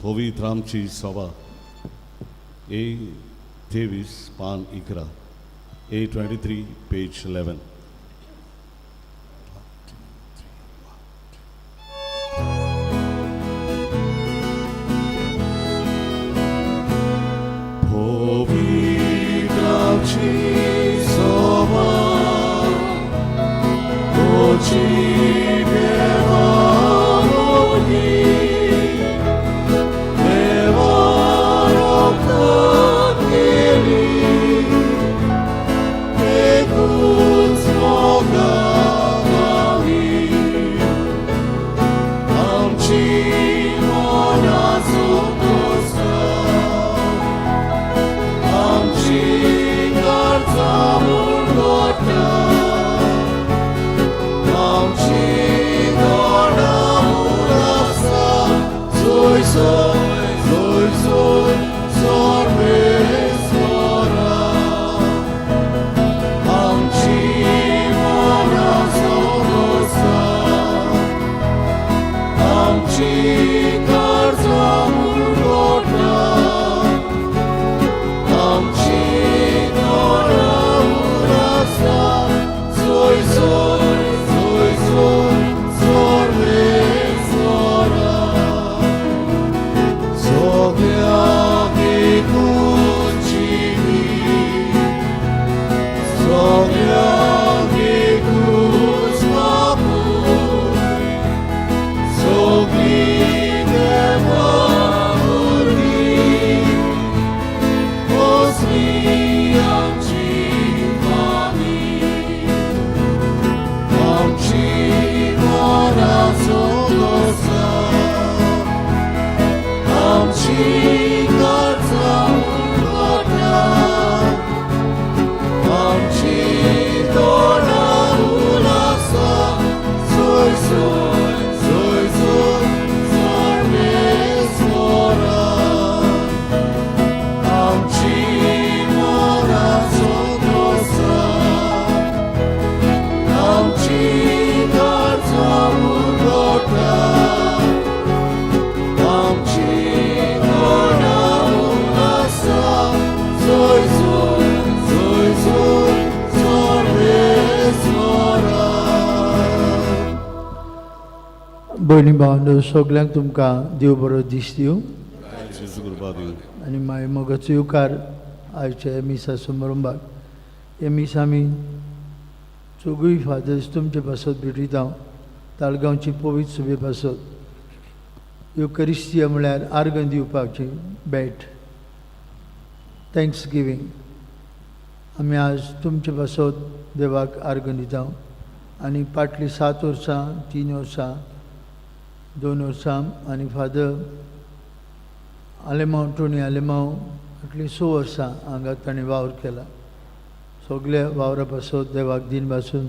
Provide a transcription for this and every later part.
पवित्र आमची सभा, ए 23 पान 11, A 23 page 11. पवित्र आमची सभा, तुजी देवा मोगी, देवा रक्तान केली, एकूच मोगा मागी. आमची मनां संतोषा, आमची काळजां मुरगटा, आमची तोंडां उलासा, सोय सोय सोय सोय सर्वेस्वरा. आमची मनां संतोषा, आमची काळजां मुरगटा, आमची तोंडां उलासा, सोय सोय सोय सोय सर्वेस्वरा. सगळ्यांक एकूच जिवीत, सगळ्यांक एकूच बापूय, सगळीं देवा भुरगीं, असली आमची मागणी. आमची मनां संतोषा, आमची काळजां मुरगटा, आमची तोंडां उलासा, सोय सोय सोय सोय सर्वेस्वरा. आमची मनां संतोषा, आमची काळजां मुरगटा, आमची तोंडां उलासा, सोय सोय सोय सोय सर्वेस्वरा. भयणी भावंडो, सगल्यांक तुमकां देव बरो दीस दिवं. जेजू कृपा दिवं. आनी मागीर मोगाचो येवकार आयच्या मिसा समारंभाक. हे मीस आमी चोगूय फादर्स तुमचे पासत भेटयता, ताळगांवची पवित्र सभे पासत. युकरिस्तीय म्हळ्यार आर्गां दिवपाची भेट, thanks giving. आमी आज तुमचे पासत देवाक आर्गां दिता आनी फाटलीं 7 वर्सां, 3 वर्सां, 2 वर्सां आनी फादर आलेमांव, टोनी आलेमांव फाटलीं 6 वर्सां हांगा ताणें वावर केला. सगल्या वावरा पासत देवाक दिन बासून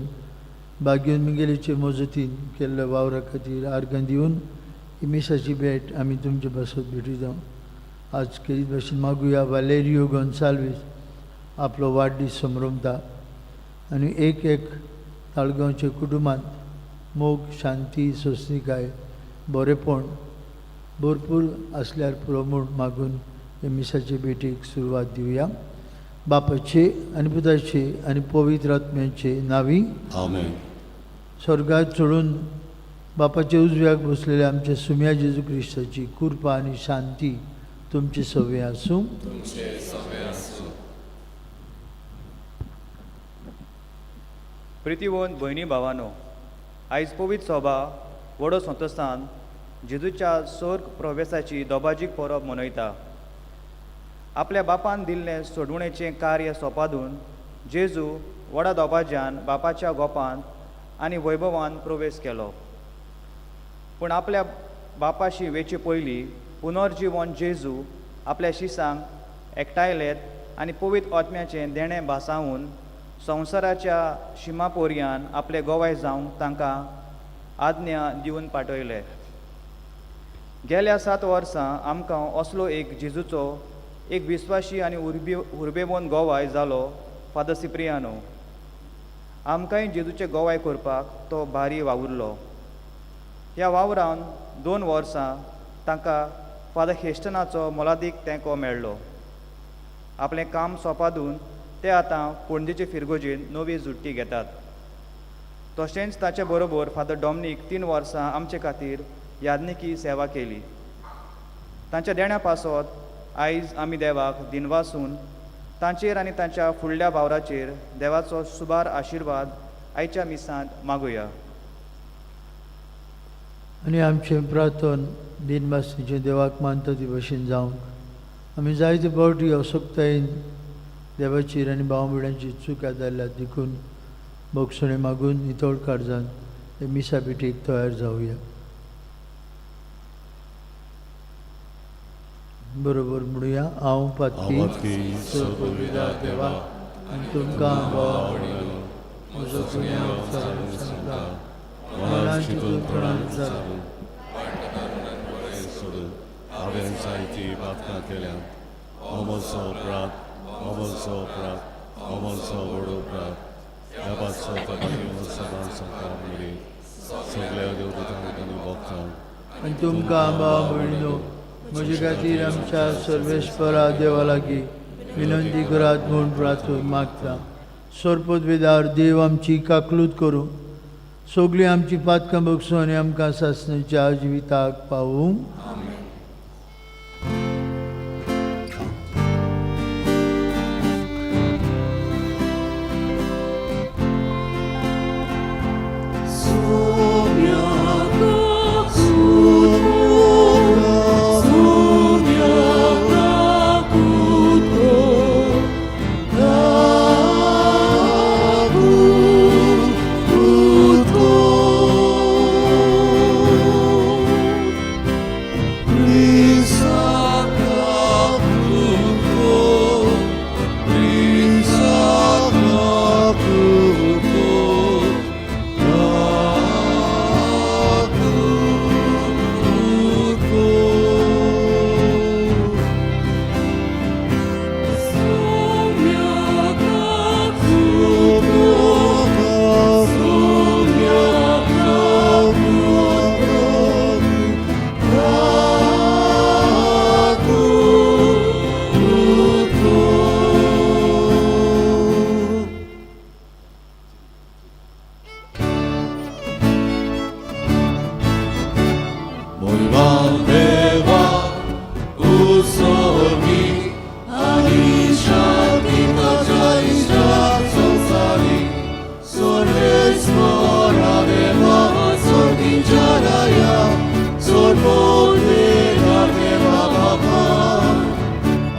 बागेवन मिगेलीचे मजतीन केल्ल्या वावरा खातीर आर्गां दिवन ही मिसाची भेट आमी तुमचे पासत भेटयता. आज केरीत भाशेन मागुया, वालेरियो गोन्साल्वीस आपलो वाडदीस समरमता आनी एक एक ताळगांवच्या कुटुंबांत मोग, शांती, सोंसणिकाय, बरेपण भरपूर आसल्यार पुरो म्हूण मागून हे मिसाचे भेटीक सुरवात दिवया. बापाचे आनी पुताचे आनी पवित्र आत्म्याचे नावी. आमेन. स्वर्गात चडून बापाच्या उजव्याक बसलेल्या आमच्या सुम्या जेजू क्रिस्ताची कृपा आनी शांती तुमचे सवे आसूं. तुमचे सवे आसूं. प्रितीवंत भयणी भावानो, आयज पवित्र सोबा व्हडो संतोसान जेजूच्या स्वर्ग प्रवेसाची दोबाजीक परब मनयता. आपल्या बापान दिल्लें सोडवणेचें कार्य सोपादून जेजू व्हडा दोबाज्यान बापाच्या गोपांत आनी वैभवान प्रवेश केलो. पूण आपल्या बापाशी वेचे पयलीं पुनर्जिवन जेजू आपल्या शिसांक एकठांयलेत आनी पवित्र आत्म्याचें देणें भासावन संवसाराच्या शिमा पोरयान आपले गोवाय जावंक तांकां आज्ञा दिवन पाठयले. गेल्या 7 वर्सां आमकां असलो एक जेजूचो एक विस्वाशी आनी उर्बे उर्बेवंत गोवाय जालो फादर सिप्रियानो. आमकांय जेजूचे गोवाय करपाक तो भारी वावुरलो. ह्या वावरान 2 वर्सां ताका फादर हेस्टनाचो मोलादीक तेंको मेळ्ळो. आपलें काम सोंपादून ते आतां पणजेचे फिरगोजेन नवी जुट्टी घेतात. तशेंच ताचे बरोबर फादर डॉमनीक 3 वर्सां आमचे खातीर याज्ञिकी सेवा केली. तांच्या देण्या पासत आयज आमी देवाक दिनवासून तांचेर आनी तांच्या फुडल्या वावराचेर देवाचो सुबार आशिर्वाद आयच्या मिसांत मागुया. आनी आमचें प्रार्थन दिनवासनीचें देवाक मानता ती भशेन जावंक आमी जायते फावटी असक्तायेन देवाचेर आनी भाव भयणांची चुका जाल्ल्या देखून भोगसणें मागून नितळ काळजान हे मिसा भेटीक तयार जावया. बरोबर म्हणुया, हांव पातकी सर्वविधा देवा आनी तुमकां भाव म्हजो गुन्यांव विचारून सांगता, मनान चिंतून तोंडान विचारून. सोडून हांवें जायती पातकां केल्यात. हो म्हजो अपराध, हो म्हजो अपराध, हो म्हजो व्हड अपराध. ह्या पातचो तपासून सदां सांगता मेरेन सगळ्या देवदूतांक आनी भक्तांक आनी तुमकां भाव भयणीनो म्हजे खातीर आमच्या सर्वेस्परा देवा लागीं विनंती करात म्हूण प्रार्थना मागता. सोरपदवेदार देव आमची काकलूत करूं, सगळीं आमची पातकां बगसूं आनी आमकां सासणाच्या जिविताक पावूं.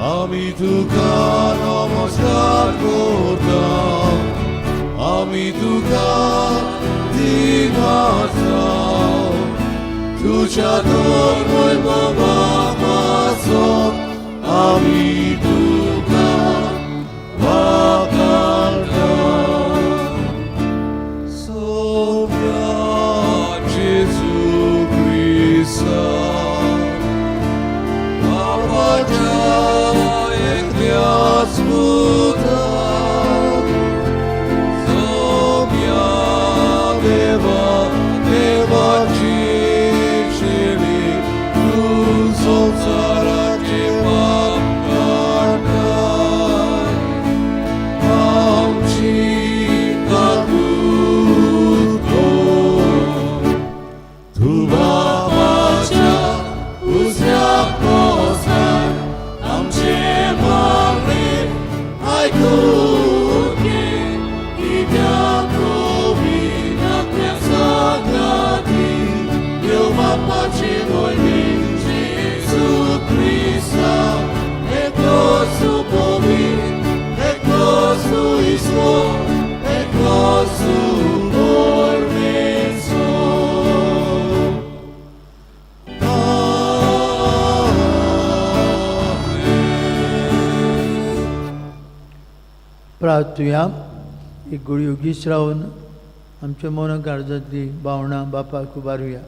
আমি তুকা নমস্কার করতাম, আমি তুকা দিবাসাম, তুঝা তোর বাবা মাসম, আমি তুকা বাকালতাম. Sopra Gesù Cristo, प्रार्थुया. एक गुळी ओगीच रावन आमच्या मना काळजांतली भावनां बापाक उबारुया.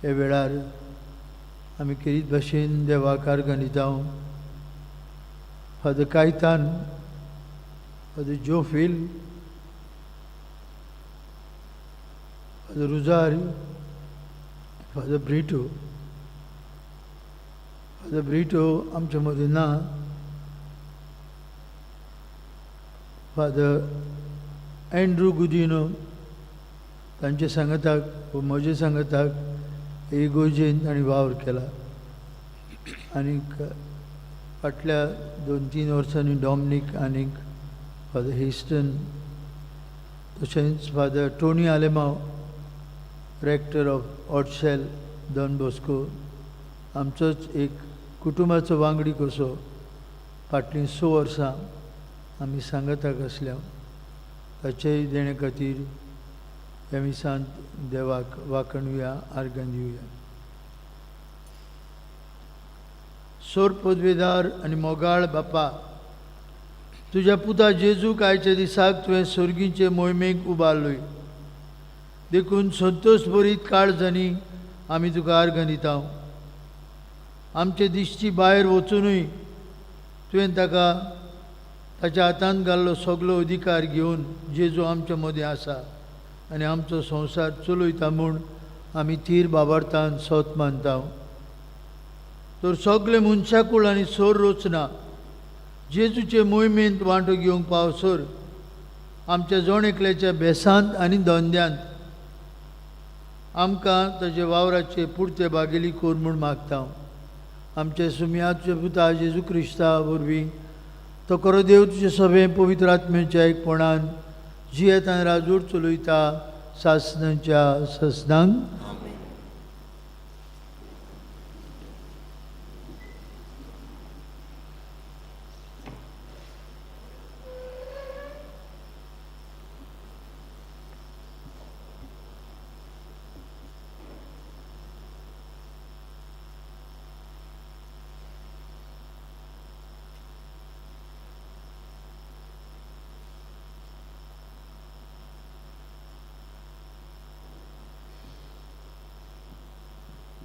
ह्या वेळार आमी खेरीत भाशेन देवाक आर्गां Father Caitan, Father Jophil, Father Rosario, Father Brito, father Brito आमचे मदीं ना. फादर एंड्रू गुदिनो तांचे सांगाताक व म्हजे सांगाताक इगोजेन तांणी वावर केला. आनीक फाटल्या 2-3 वर्सांनी डॉमनीक आनीक फादर हेस्टन, तशेंच Father Tony Alemao, rector of Orcel Don Bosco, आमचोच एक कुटुंबाचो वांगडी कसो फाटलीं 6 वर्सां आमी सांगाताक आसल्या. ताचेय देणे खातीर ह्या मिसांत देवाक वाखणुया, आर्गां दिवया. सोर पदवेदार आनी मोगाळ बापा, तुज्या पुता जेजूक आयच्या दिसाक तुवें सोर्गीचे मोहिमेक उबारलोय, देखून संतोष भरीत काळजांनी आमी तुका आर्गां दिता. आमचे दिश्टी भायर वचुनूय तुवें ताका ताच्या हातांत घाल्लो सगलो अधिकार घेवन जेजू आमच्या मदीं आसा आनी आमचो संवसार चलयता म्हूण आमी थीर बाबार्थान सोत मानता. तर सगळे मनशाकूळ आनी सोर रचना जेजूचे मोहिमेंत वांटो घेवंक पावसर आमच्या जण एकल्याच्या बेसांत आनी धंद्यांत आमकां ताजे वावराचे पुरते बागेली कोर म्हूण मागता. आमच्या सुमया तुज्या पुता जेजू क्रिस्ता वरवीं तो खरो देव तुजे सभे पवित्र आत्म्याच्या एकपणान जियेतान राजूर चलयता सासनाच्या ससनांक.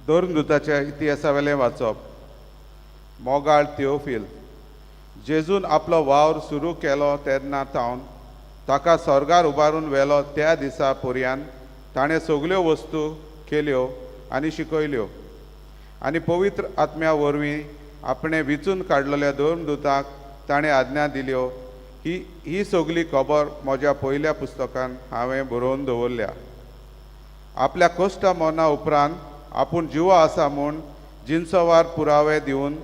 धर्मदूताच्या इतिहासावेलें वाचप. मोगाळ थियोफील, जेजून आपलो वावर सुरू केलो तेन्ना तावन ताका स्वर्गार उबारून व्हेलो त्या दिसा पर्यान ताणें सगल्यो वस्तू केल्यो आनी शिकयल्यो आनी पवित्र आत्म्या वरवीं आपणें विचून काडलेल्या धर्मदूताक ताणें आज्ञा दिल्यो. ही ही सगली खबर म्हज्या पयल्या पुस्तकान हांवें बरोवन दवरल्या. आपल्या कश्टा मरणा उपरांत आपूण जिवो आसा म्हूण जिनसवार पुरावे दिवन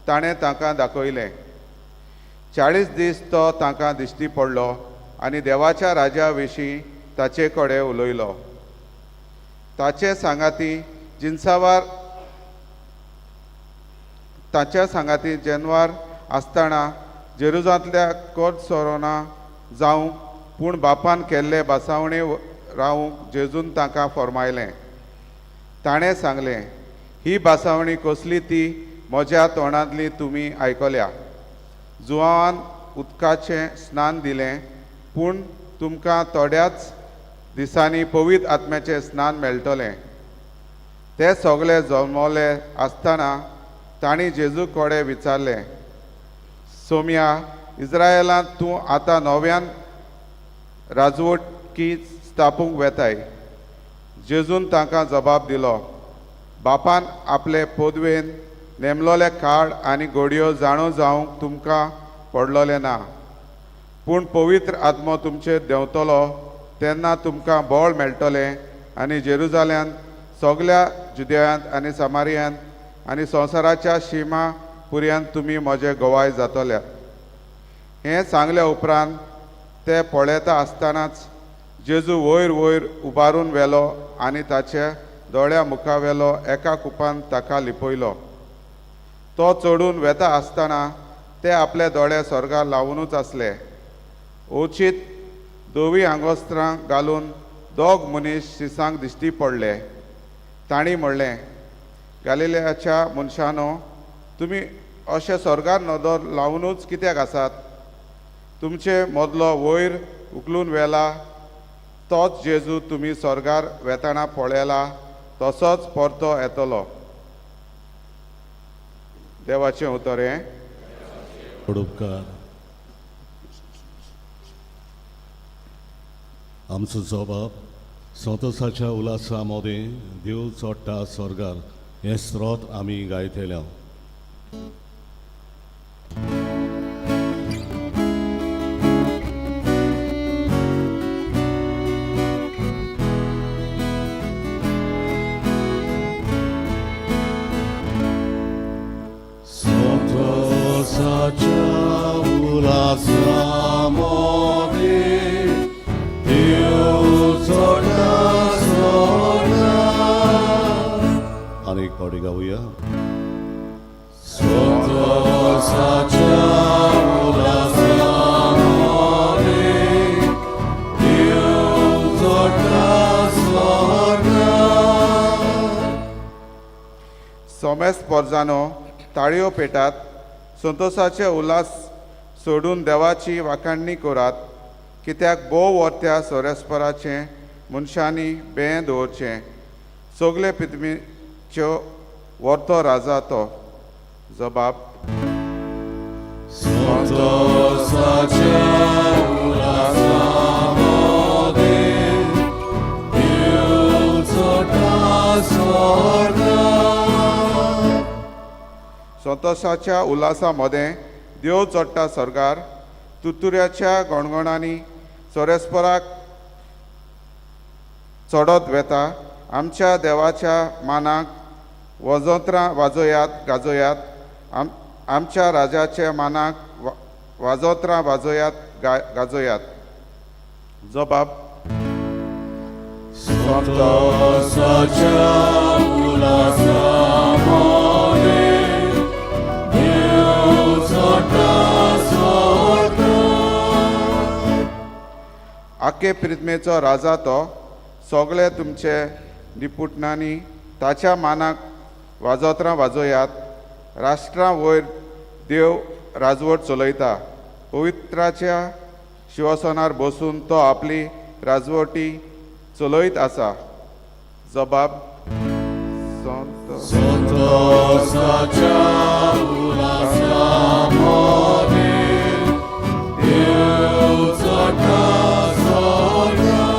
ताणें तांकां दाखयलें. 40 दीस तो तांकां दिश्टी पडलो आनी देवाच्या राजा विशीं ताचे कडेन उलयलो. ताचे सांगाती जिनसावार ताच्या सांगाती जेनवार आसतना जेरुजांतल्या कोर्त सोरोना जावंक पूण बापान केल्ले बासावणे रावूंक जेजून तांकां फॉर्मायलें. ताणें सांगलें, ही बासावणी कसली ती म्हज्या तोंडांतली तुमी आयकल्या. जुवान उदकाचें स्नान दिलें पूण तुमकां थोड्याच दिसांनी पवित्र आत्म्याचें स्नान मेळटलें. ते सगळे जल्मले आसतना तांणी जेजू कडेन विचारलें, सोम्या, इस्रायलांत तूं आतां नव्यान राजवटकी स्थापूंक वेताय? जेजून तांकां जबाब दिलो, बापान आपले पदवेन नेमलोले काळ आनी घडयो जाणो जावंक तुमकां पडलोलें ना, पूण पवित्र आत्मो तुमचेर देंवतलो तेन्ना तुमकां बळ मेळटलें आनी जेरुजाल्यांत सगल्या जुदेयांत आनी समारियांत आनी संवसाराच्या शिमा पुर्यांत तुमी म्हजे गवाय जातल्यात. हें सांगल्या उपरांत ते पळयता आसतनाच जेजू वयर वयर उबारून व्हेलो आनी ताच्या दोळ्या मुखावेलो एका कुपान ताका लिपयलो. तो चडून वेता आसतना ते आपले दोळे स्वर्गार लावुनूच आसले. अवचीत धवी आंगोस्त्रां घालून दोग मनीस शिसांक दिश्टी पडले. तांणी म्हणलें, गालिलेयाच्या मनशानो, तुमी अशे स्वर्गार नदर लावुनूच कित्याक आसात? तुमचे मदलो वयर उखलून व्हेला तोच जेजू तुमी स्वर्गार वेताना पळयला तसोच परतो येतलो. देवाचें उतर हें. उपकार. आमचो जबाब संतोसाच्या उलासा मदें देव चोडटा स्वर्गार हें स्रोत आमी गायतले. संतोषाच्या उल्हासामध्ये देव चडटा स्वर्गार. आनी एक फावटी गावया. संतोषाच्या उल्हासामध्ये देव चडटा स्वर्गार. सोमेस पोरजानो, ताळयो पेटात, संतोषाचे उल्हास सोडून देवाची वाखाणणी करात, कित्याक भोव वर्त्या सोरेस्पराचें मनशांनी बें दवरचें. सगळे पितमीच्यो वर्तो राजा तो. जबाब. संतोषाच्या उल्हासामध्ये देव चडटा स्वर्गार. संतोषाच्या उल्हासा मदें देव चडटा सर्गार, तुतुऱ्याच्या गणगणांनी सोरेस्पराक चडत वेता. आमच्या देवाच्या मानाक वजोत्रां वाजोयात गाजोयात, आमच्या राजाच्या मानाक वाजोत्रां वाजोयात गाजोयात. जबाब. संतोषाच्या उल्हासामध्ये देव चडटा स्वर्गार. आखे प्रितमेचो राजा तो, सगळे तुमचे निपुटणांनी ताच्या मानाक वाजोत्रां वाजोयात. राष्ट्रां वयर देव राजवट चलयता, पवित्राच्या शिवसनार बसून तो आपली राजवटी चलयत आसा. जबाब. संत संतोषाच्या उल्हासामध्ये देव चडटा स्वर्गार.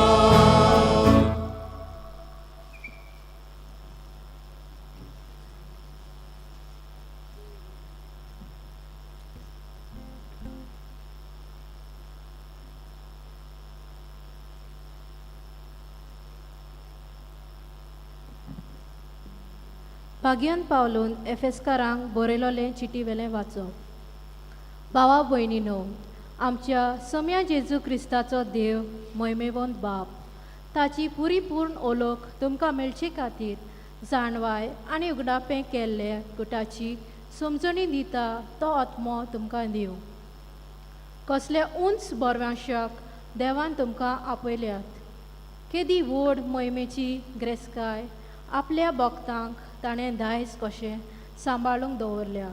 भाग्यान पावलून एफेस्कारांक बरयलोलें चिटी वेलें वाचप. भावा भयणीनो, आमच्या सम्या जेजू क्रिस्ताचो देव मोहिमेवंत बाप ताची पुरीपूर्ण ओळख तुमकां मेळचे खातीर जाणवाय आनी उगडापें केल्ले गुटाची समजणी दिता तो आत्मो तुमकां दिवं. कसल्या उंच बरवांशाक देवान तुमकां आपयल्यात, केदी व्हड मोहिमेची ग्रेसकाय आपल्या भक्तांक ताणें दायज कशें सांबाळूंक दवरल्या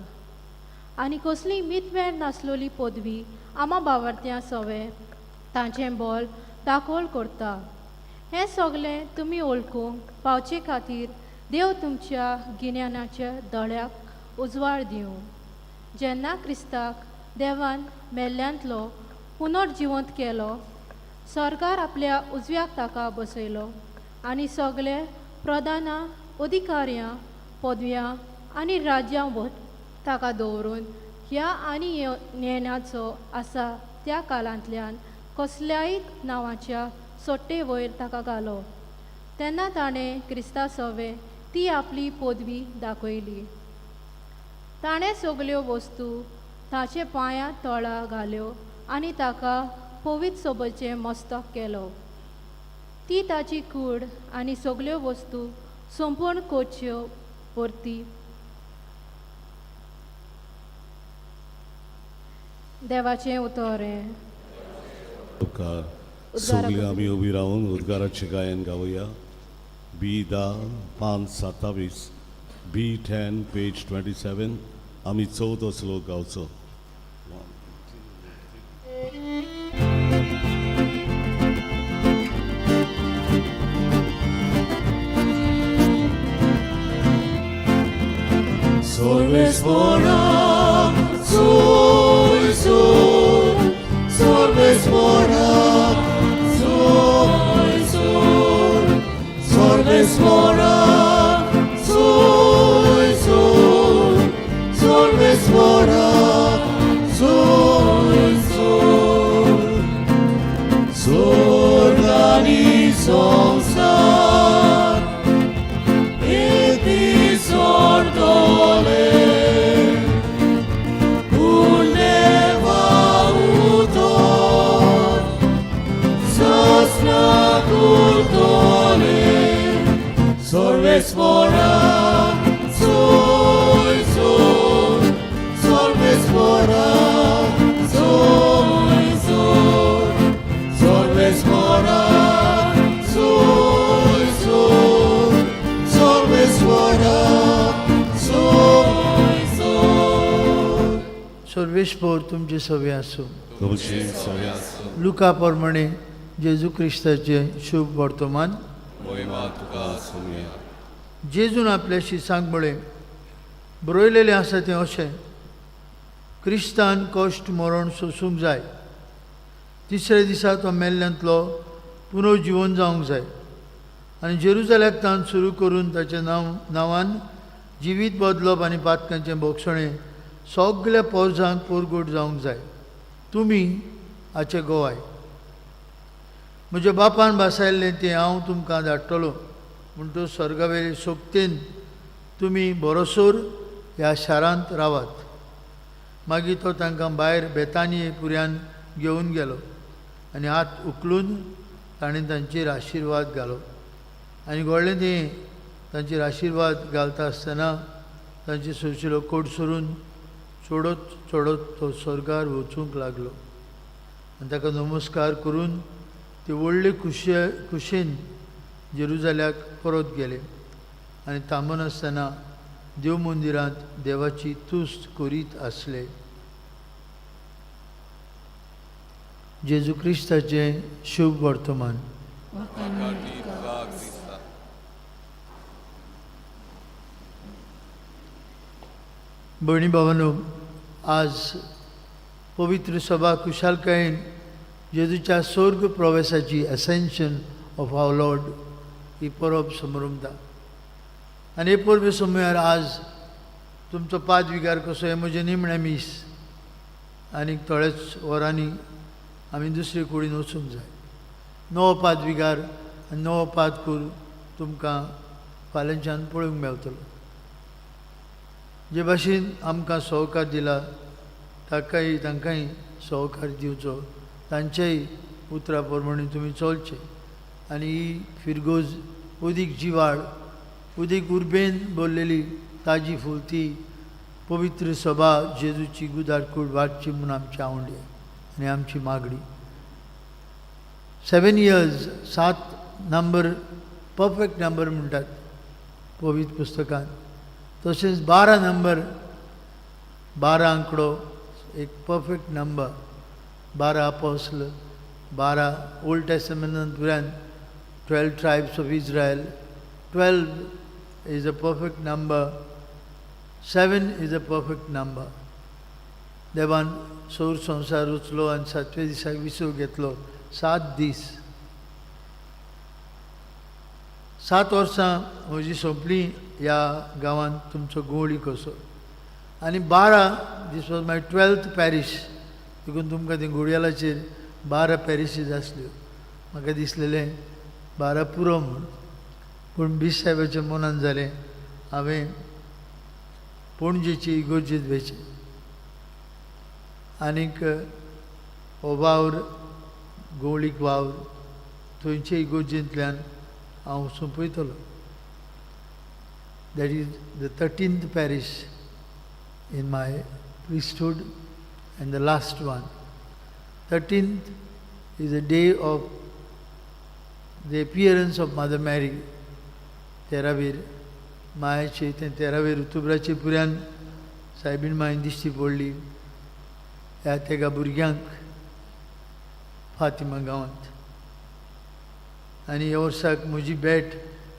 आनी कसली मितमेर नासलोली पदवी आमा बावरत्यां सवें तांचें बोल दाखोल करता. हें सगलें तुमी वळखूंक पावचे खातीर देव तुमच्या गिन्यानाच्या दोळ्याक उजवाड दिवं. जेन्ना क्रिस्ताक देवान मेल्ल्यांतलो पुनर्जिवंत केलो, सरकार आपल्या उजव्याक ताका बसयलो आनी सगळे प्रधानां, अधिकाऱ्यां, पदव्यां आनी राज्यां ताका दवरून ह्या आनी येण्याचो आसा त्या कालांतल्यान कसल्याय नांवाच्या सोट्टे वयर ताका घालो. तेन्ना ताणें क्रिस्ता सवें ती आपली पदवी दाखयली. ताणें सगल्यो वस्तू ताचे पांयां तोळा घाल्यो आनी ताका पवित्र सोबचें मस्तक केलो. ती ताची कूड आनी सगल्यो वस्तू संपूर्ण करच्यो परती देवाचें उतर हें. उपकार. उद्गारा सगळीं आमी उबी रावन उद्गाराचें गायन गावया. बी 10 पान 27, बी 10 पेज 27. आमी चवथो श्लोक गावचो. सर्वेस्परा soy, सर्वेस्परा soy, सर्वेस्परा soy, सर्वेस्परा. Solvesmora, soy, soy, Solvesmora, soy, soy, Solvesmora, soy, soy, Solvesmora, soy, soy. सर्वेस्पोर तुमचे सवे आसूं. तुमची सवे आसूं. लुका प्रमाणे जेजू क्रिस्ताचें शुभ वर्तमान. मोहिमा तुका आसूया. जेजून आपल्या शिसांक म्हळें, बरयलेलें आसा तें अशें, क्रिस्तान कश्ट मरण सोसूंक जाय, तिसऱ्या दिसा तो मेल्ल्यांतलो पुनर्जिवन जावंक जाय आनी जेरुजाल्याक तान सुरू करून ताच्या नांवान जिवीत बदलप आनी पातकांचें भोगसणें सगल्या पोरजांक पोरगोट जावंक जाय. तुमी हाचे गोवाय. म्हज्या बापान भासायल्लें तें हांव तुमकां धाडटलो, म्हणटच स्वर्गावेले सोगतेन तुमी बरोसोर ह्या शारांत रावात. मागीर तो तांकां भायर बेतानी पुऱ्यान घेवन गेलो आनी हात उखलून ताणें तांचेर आशिर्वाद घालो. आनी घडलें तें तांचेर आशिर्वाद घालता आसतना तांचे सोंशिलो कोट सरून चोडत चोडत तो स्वर्गार वचूंक लागलो आनी ताका नमस्कार करून ते व्हडले खुशेन जेरुजाल्याक परत गेले आनी थांबनासतना देव मंदिरांत देवाची तुस्त करीत आसले. जेजू क्रिस्ताचें शुभ वर्तमान. भयणी भावांनो, आज पवित्र सभा खुशालकायेन जेजूच्या स्वर्ग प्रवेशाची एसेन्शन ऑफ our Lord ही परब समरमता. आनी हे परबे समयार आज तुमचो पाद विगार कसो हें म्हजें निमणें मीस आनी थोड्याच वरांनी आमी दुसरे कुडीन वचूंक जाय. नवो पाद विगार आनी नवो पाद कूर तुमकां फाल्यांच्यान पळोवंक मेळटलो. जे भाशेन आमकां सहकार दिला ताकाय तांकांय सहकार दिवचो, तांच्याय उतरा प्रमाणे तुमी चलचें आनी ही फिरगोज उदीक जिवाळ उदीक उर्बेन भरलेली ताजी फुलती पवित्र सभा जेजूची गुदारकूड वाडची म्हूण आमची आवडी आनी आमची मागणी. 7 इयर्स, 7 नंबर परफेक्ट नंबर म्हणटात पवित्र पुस्तकांत. तशेंच 12 नंबर, 12 आंकडो एक परफेक्ट नंबर. 12 अपोस्ल, 12 ओल्ड टेस्टमेंटान पुरान 12 tribes of Israel. 12 is a perfect number, 7 is a perfect number. देवान सौर संवसार रचलो आनी सातव्या दिसाक विसव घेतलो. 7 दीस, 7 वर्सां म्हजी सोंपली ह्या गांवांत तुमचो गोवळी कसो. आनी 12, this was my 12th parish. देखून तुमकां तें घोडयालाचेर 12 पॅरिशीज आसल्यो. म्हाका दिसलेलें 12 पुरो म्हूण, पूण बीस साहेबाच्या मनान जालें हांवें पणजेची इगोर्जेंत वयचें आनीक हो वावर गोवळीक वावर थंयचे इगोर्जेंतल्यान हांव सोंपयतलो. That is the 13th parish in my priesthood and the last one. 13th is a day of the appearance of Mother Mary. तेरावेर मायाचे तें तेरावेर उतुब्राचे पुऱ्यान सायबीण मायन दिश्टी पडली ह्या तेगा भुरग्यांक फातिमा गांवांत. आनी ह्या वर्साक म्हजी भेट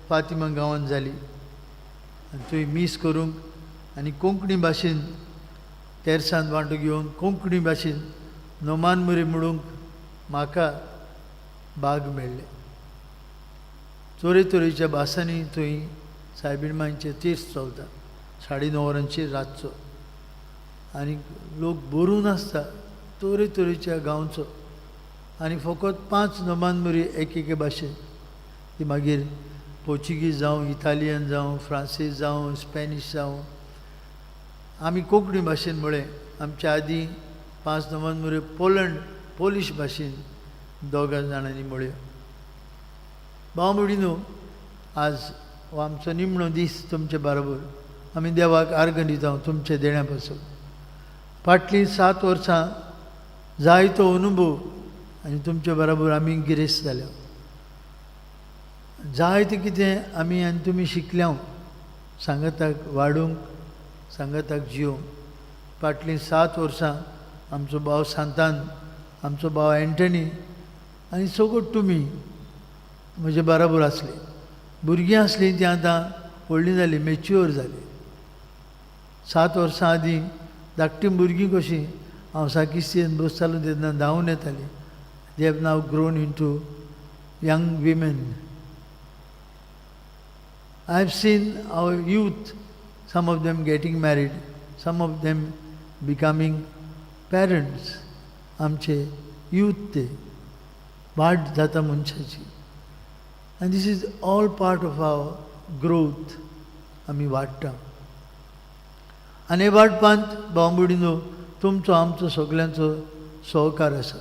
फातिमा गांवांत जाली आनी थंय मीस करूंक आनी कोंकणी भाशेन तेरसान वांटो घेवन कोंकणी भाशेन नोमान मुरी म्हणूंक म्हाका भाग मेळ्ळें. तरेतरेच्या भासांनी थंय सायबीण मांयचें तीर्थ चलता 9:30 वरांचेर रातचो आनी लोक भरून आसता तरेतरेच्या गांवचो. आनी फकत 5 नोमान मुरी एक एके भाशेन, ती मागीर पोर्चुगीज जावं, इटालियन जावं, फ्रांसीस जावं, स्पॅनीश जावं. आमी कोंकणी भाशेन म्हळें. आमच्या आदीं 5 नोमान मुरी पोलंड पोलीश भाशेन दोगां जाणांनी म्हळ्यो. भाव भयणीनो, आज हो आमचो निमणो दीस तुमचे बरोबर. आमी देवाक आर्गां दिता तुमचे देण्या पासून. फाटलीं 7 वर्सां जायतो अनुभव आनी तुमचे बरोबर आमी गिरेस्त जाल्या. जायतें कितें आमी आनी तुमी शिकल्या सांगाताक वाडूंक, सांगाताक जिवंक. फाटलीं 7 वर्सां आमचो भाव सांतान, आमचो भाव एंटनी आनी सगळो तुमी म्हजे बराबर आसले. भुरगीं आसलीं तीं आतां व्हडलीं जालीं, मेच्युअर जालीं. 7 वर्सां आदीं धाकटीं भुरगीं कशीं हांव साकिस्तीन बसतालो तेन्ना धांवून येतालीं. They have now grown into young women. I have seen our youth, some of them getting married, some of them becoming parents. आमचे यूथ ते वाड जाता मनशाची. आनी this is all part of our growth. आमी वाडटा आनी हे वाडपांत भाव भयणीनो तुमचो आमचो सगल्यांचो सहकार आसा.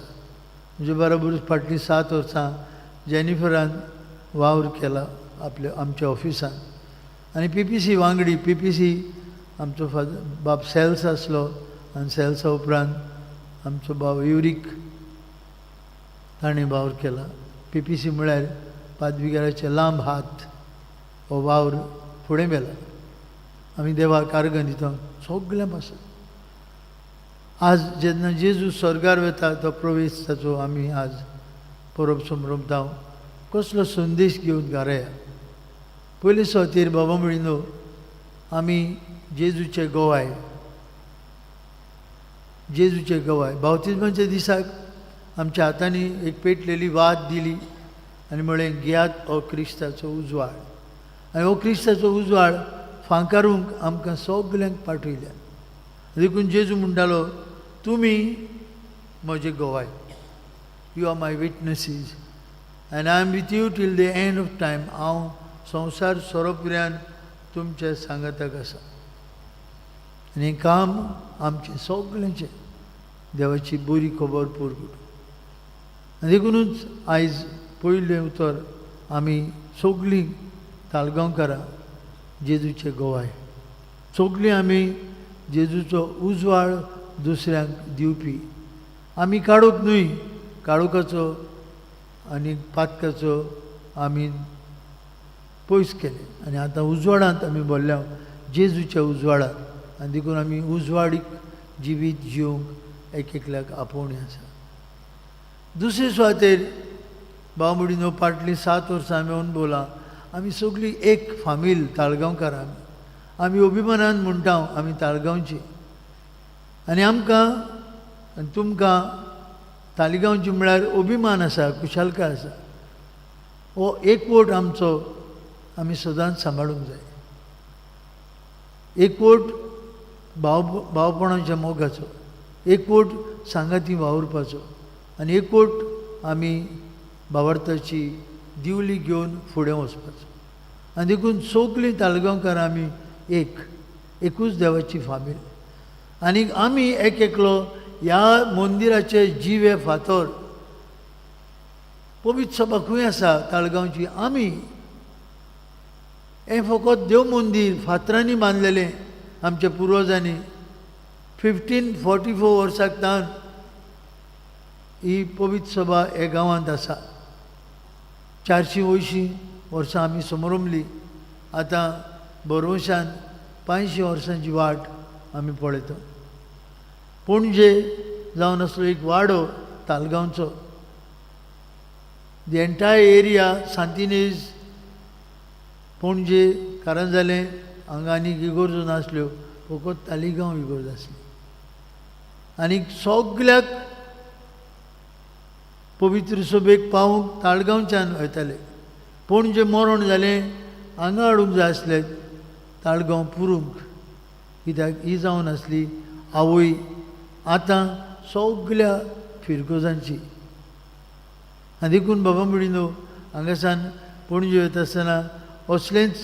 म्हजे बरोबर फाटलीं 7 वर्सां जेनिफरान वावर केला आपल्या आमच्या ऑफिसान. आनी पी पी सी वांगडी, पी पी सी आमचो फादर बाब सेल्स आसलो आनी सेल्सा उपरांत आमचो भाव युरीक ताणें वावर केला. पी पी सी म्हळ्यार पादविगाराचे लांब हात. हो वावर फुडें व्हेला. आमी देवाक आर्गां दिता सगल्यां पासून. आज जेन्ना जेजू स्वर्गार वता तो प्रवेश ताचो आमी आज परब समरमता. कसलो संदेश घेवन घरा या. पयले सुवातेर बाबा म्हणिल्लो आमी जेजूचे गवाय, जेजूचे गवाय. बावतिज्माच्या दिसाक आमच्या हातांनी एक पेटलेली वात दिली आनी म्हळें घेयात हो क्रिस्ताचो उजवाड. आनी हो क्रिस्ताचो उजवाड फांकारूंक आमकां सगल्यांक पाठयल्या. देखून जेजू म्हणटालो तुमी म्हजे गवाय, you are my witnesses and I am with you till the end of time. हांव संवसार सोरोपर्यान तुमच्या सांगाताक आसा. आनी हें काम आमचें सगल्यांचें देवाची बरी खबर पुरगुट. आनी देखुनूच आयज पयलें उतर आमी सगलीं तालगांवकारां जेजूचे गवाय, सगलीं आमी जेजूचो उजवाड दुसऱ्यांक दिवपी. आमी काडूंक न्हय, काळोखाचो आनी पातकाचो आमी पयस केलें आनी आतां उजवाडांत आमी भरल्या, जेजूच्या उजवाडांत. आनी देखून आमी उजवाडीक जिवीत जिवंक एक एकल्याक आपोवणी आसा. दुसरे सुवातेर भाव भयणीनो फाटलीं 7 वर्सां आमी अणभवलां. आमी सगळीं एक फामील ताळगांवकारां. आमी आमी अभिमानान म्हणटा आमी ताळगांवची. आनी आमकां आनी तुमकां तालिगांवची म्हळ्यार अभिमान आसा, खुशालकाय आसा. हो एकवट आमचो आमी सदांच सांबाळूंक जाय. एकवट भावपणाच्या मोगाचो, एकवट सांगाती वावुरपाचो आनी एकवट आमी भावार्थाची दिवली घेवन फुडें वचपाचो. आनी देखून सगलीं तालगांवकारां आमी एक, एकूच देवाची फामील. आनी आमी एक एकलो ह्या मंदिराचे जिवे फातर. पवित्र सभा खंय आसा ताळगांवची? आमी हें फकत देव मंदीर फातरांनी बांदलेलें आमच्या पुर्वजांनी. 1544 वर्साक तावन ही पवित्र सभा ह्या गांवांत आसा. 480 वर्सां आमी समरमली. आतां भरवंशान 500 वर्सांची वाट आमी पळयता. पणजे जावन आसलो एक वाडो तालगांवचो. The entire area Santa Inez, Panaji, कारण जालें हांगा आनीक इगोर्जो नासल्यो, फकत तालिगांव इगोर्ज आसली. आनी सगल्याक पवित्र सभेक पावूंक ताळगांवच्यान वयताले. पणजे मरण जालें हांगा हाडूंक जाय आसलें ताळगांव पुरूंक, कित्याक ही जावन आसली आवय आतां सगल्या फिरगोजांची. आनी देखून बाबा भयणीनो हांगासान पणजे वयता आसतना असलेंच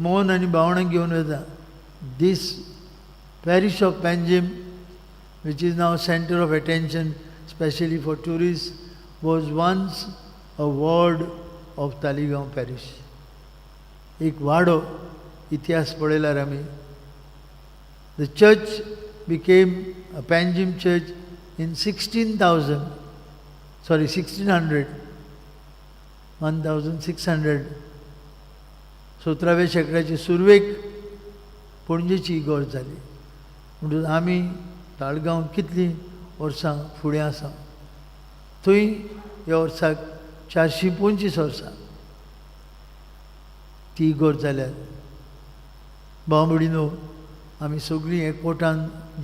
मन आनी भावणां घेवन वयता. This parish of Panjim, which is now center of attention specially for tourist, was once a ward of Taleigao parish. एक वाडो इतिहास पळयल्यार आमी, the church became a Panjim church in 16,000, sorry, 1600, 1600, 17व्या शेंकड्याचे सुरवेक पणजेची इगर्ज जाली. म्हणटकच आमी ताळगांव कितलीं वर्सां फुडें आसा. थंय ह्या वर्साक 425 वर्सां ती इगर्ज जाल्यार. भाव भयणीनो, आमी सगळीं एकवटान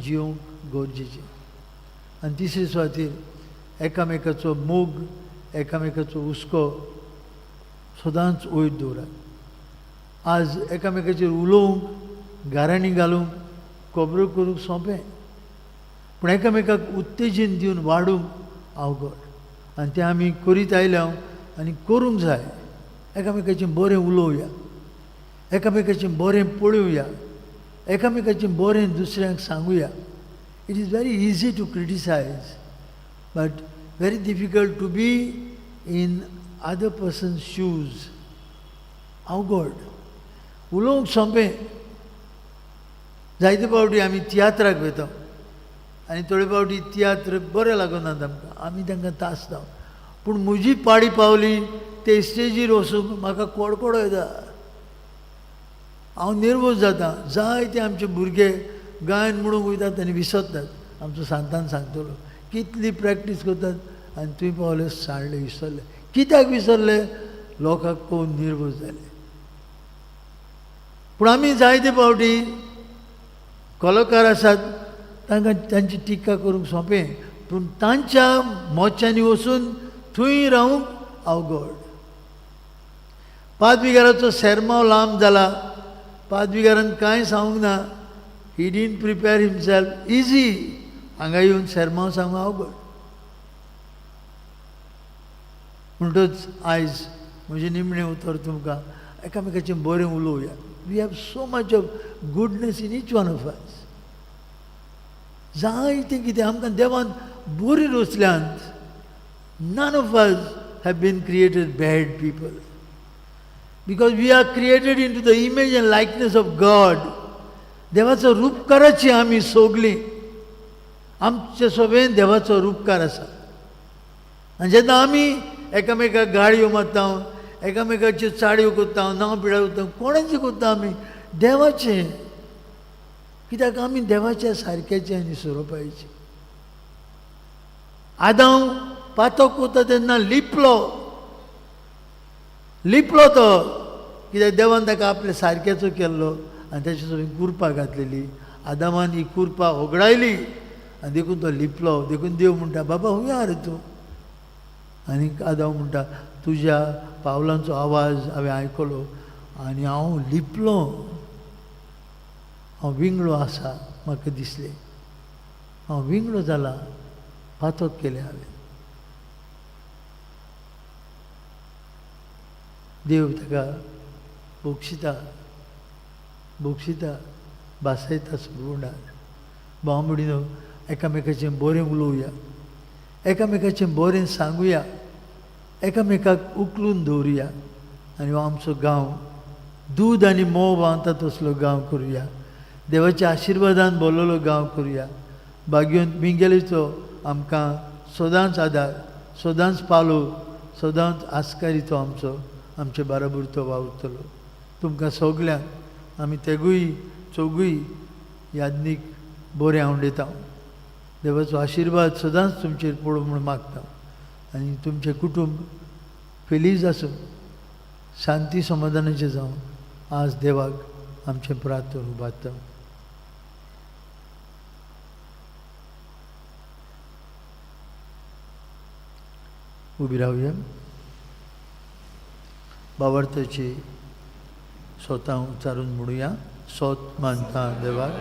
जिवंक गरजेचें. आनी तिसरे सुवातेर एकामेकाचो मोग, एकामेकाचो हुस्को सदांच वयर दवरात. आज एकामेकाचेर उलोवंक, गाराणी घालूंक, खबरो करूंक सोंपें, पूण एकामेकाक उत्तेजन दिवन वाडूंक अवघड. आनी तें आमी करीत आयल्या आनी करूंक जाय. एकामेकाचें बरें उलोवया, एकामेकाचें बरें पळोवया, एकामेकाचें बरें दुसऱ्यांक सांगुया. It is very easy to criticize but very difficult to be in other person's shoes. अवघड उलोवंक सोंपें. जायते फावटी आमी तियात्राक वयता आनी थोडे फावटी तियात्र बरें लागनात आमकां, आमी तांकां तासता. पूण म्हजी पाळी पावली ते स्टेजीर वचूंक म्हाका कडकडो येता, हांव निर्वज जाता. जायते आमचे भुरगे गायन म्हणूंक वयतात आनी विसरतात. आमचो सांतान सांगतलो कितली प्रॅक्टीस करतात आनी तुवें पावले सांडले, विसरले. कित्याक विसरले? लोकांक पळोवन निर्वज जाले. पूण आमी जायते फावटी कलाकार आसात तांकां तांची टिका करूंक सोंपें, पूण तांच्या मोच्यांनी वचून थंय रावूंक अवघड. पादविगाराचो सेरमांव लांब जाला, पादविगारान कांय सांगूंक ना. He didn't prepare himself. Easy हांगा येवन सेरमांव सांगूंक अवघड. म्हणटच आयज म्हजें निमणें उतर तुमकां, एकामेकाचें बरें उलोवया. We have so much of goodness in each one of us. जायतें कितें आमकां देवान बरी रचल्यांत. None of us have been created bad people, because we are created into the image and likeness of God. देवाचो रूपकाराची आमी सगळीं, आमचे सोबेन देवाचो रूपकार आसा. आनी जेन्ना आमी एकामेकाक गाळयो मारता, एकामेकाच्यो चाडयो करता, नांव पिडार करता, कोणाचें करता आमी? देवाचें. कित्याक आमी देवाच्या सारक्याचें आनी स्वरुपाचें. आदांव पातक करता तेन्ना लिपलो, लिपलो तो, कित्याक देवान ताका आपल्या सारक्याचो केल्लो आनी ताचे सगळी कुरपा घातलेली. आदामान ही कुरपा होगडायली आनी देखून तो लिपलो. देखून देव म्हणटा, बाबा हुंय रे तूं? आनी आदांव म्हणटा, तुज्या पावलांचो आवाज हांवें आयकलो आनी हांव लिपलो, हांव विंगळो आसा, म्हाका दिसलें हांव विंगळो जाला, पातक केलें हांवें. देव ताका बक्षिता, बक्षिता, भासयता सुरवणार. भाव भयणीनो, एकामेकाचें बरें उलोवया, एकामेकाचें बरें सांगुया, एकामेकाक उखलून दवरुया आनी हो आमचो गांव दूद आनी म्होंव व्हांवता तसलो गांव करुया. देवाच्या आशिर्वादान भरलेलो गांव करुया. भाग्योन मिंगेलीचो आमकां सदांच आदार, सदांच पालो, सदांच आस्कारी तो आमचो, आमचे बाराबर तो वावुरतलो. तुमकां सगल्यांक आमी तेगूय चौगूय यादनीक बरें आवडयता. देवाचो आशिर्वाद सदांच तुमचेर पडूं म्हूण मागता आनी तुमचें कुटुंब फेलीज आसूं, शांती समाधानाचें जावं. आज देवाक आमचें प्रार्थना उबारता. उबी रावया. बावर्थाची स्वता उच्चारून म्हणुया. सोत मानता देवाक,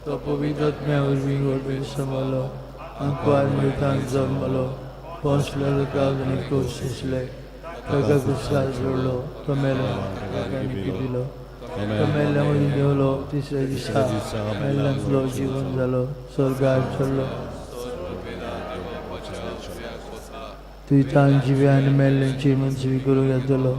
तो पवित्र आत्म्या वरवीं वरवीं समलो, अंकवार मृतान जल्मलो, पोंसलो आनी खोस सोंसले, ताका कुसार जोडलो, तो मेलो, ताका निकी दिलो, तो मेल्ल्या मदीं देंवलो, तिसऱ्या दिसा मेल्ल्यांतलो जिवन जालो, स्वर्गार चडलो. तुयतान जिव्या आनी मेल्ल्यांची मनसवी करूंक येतलो.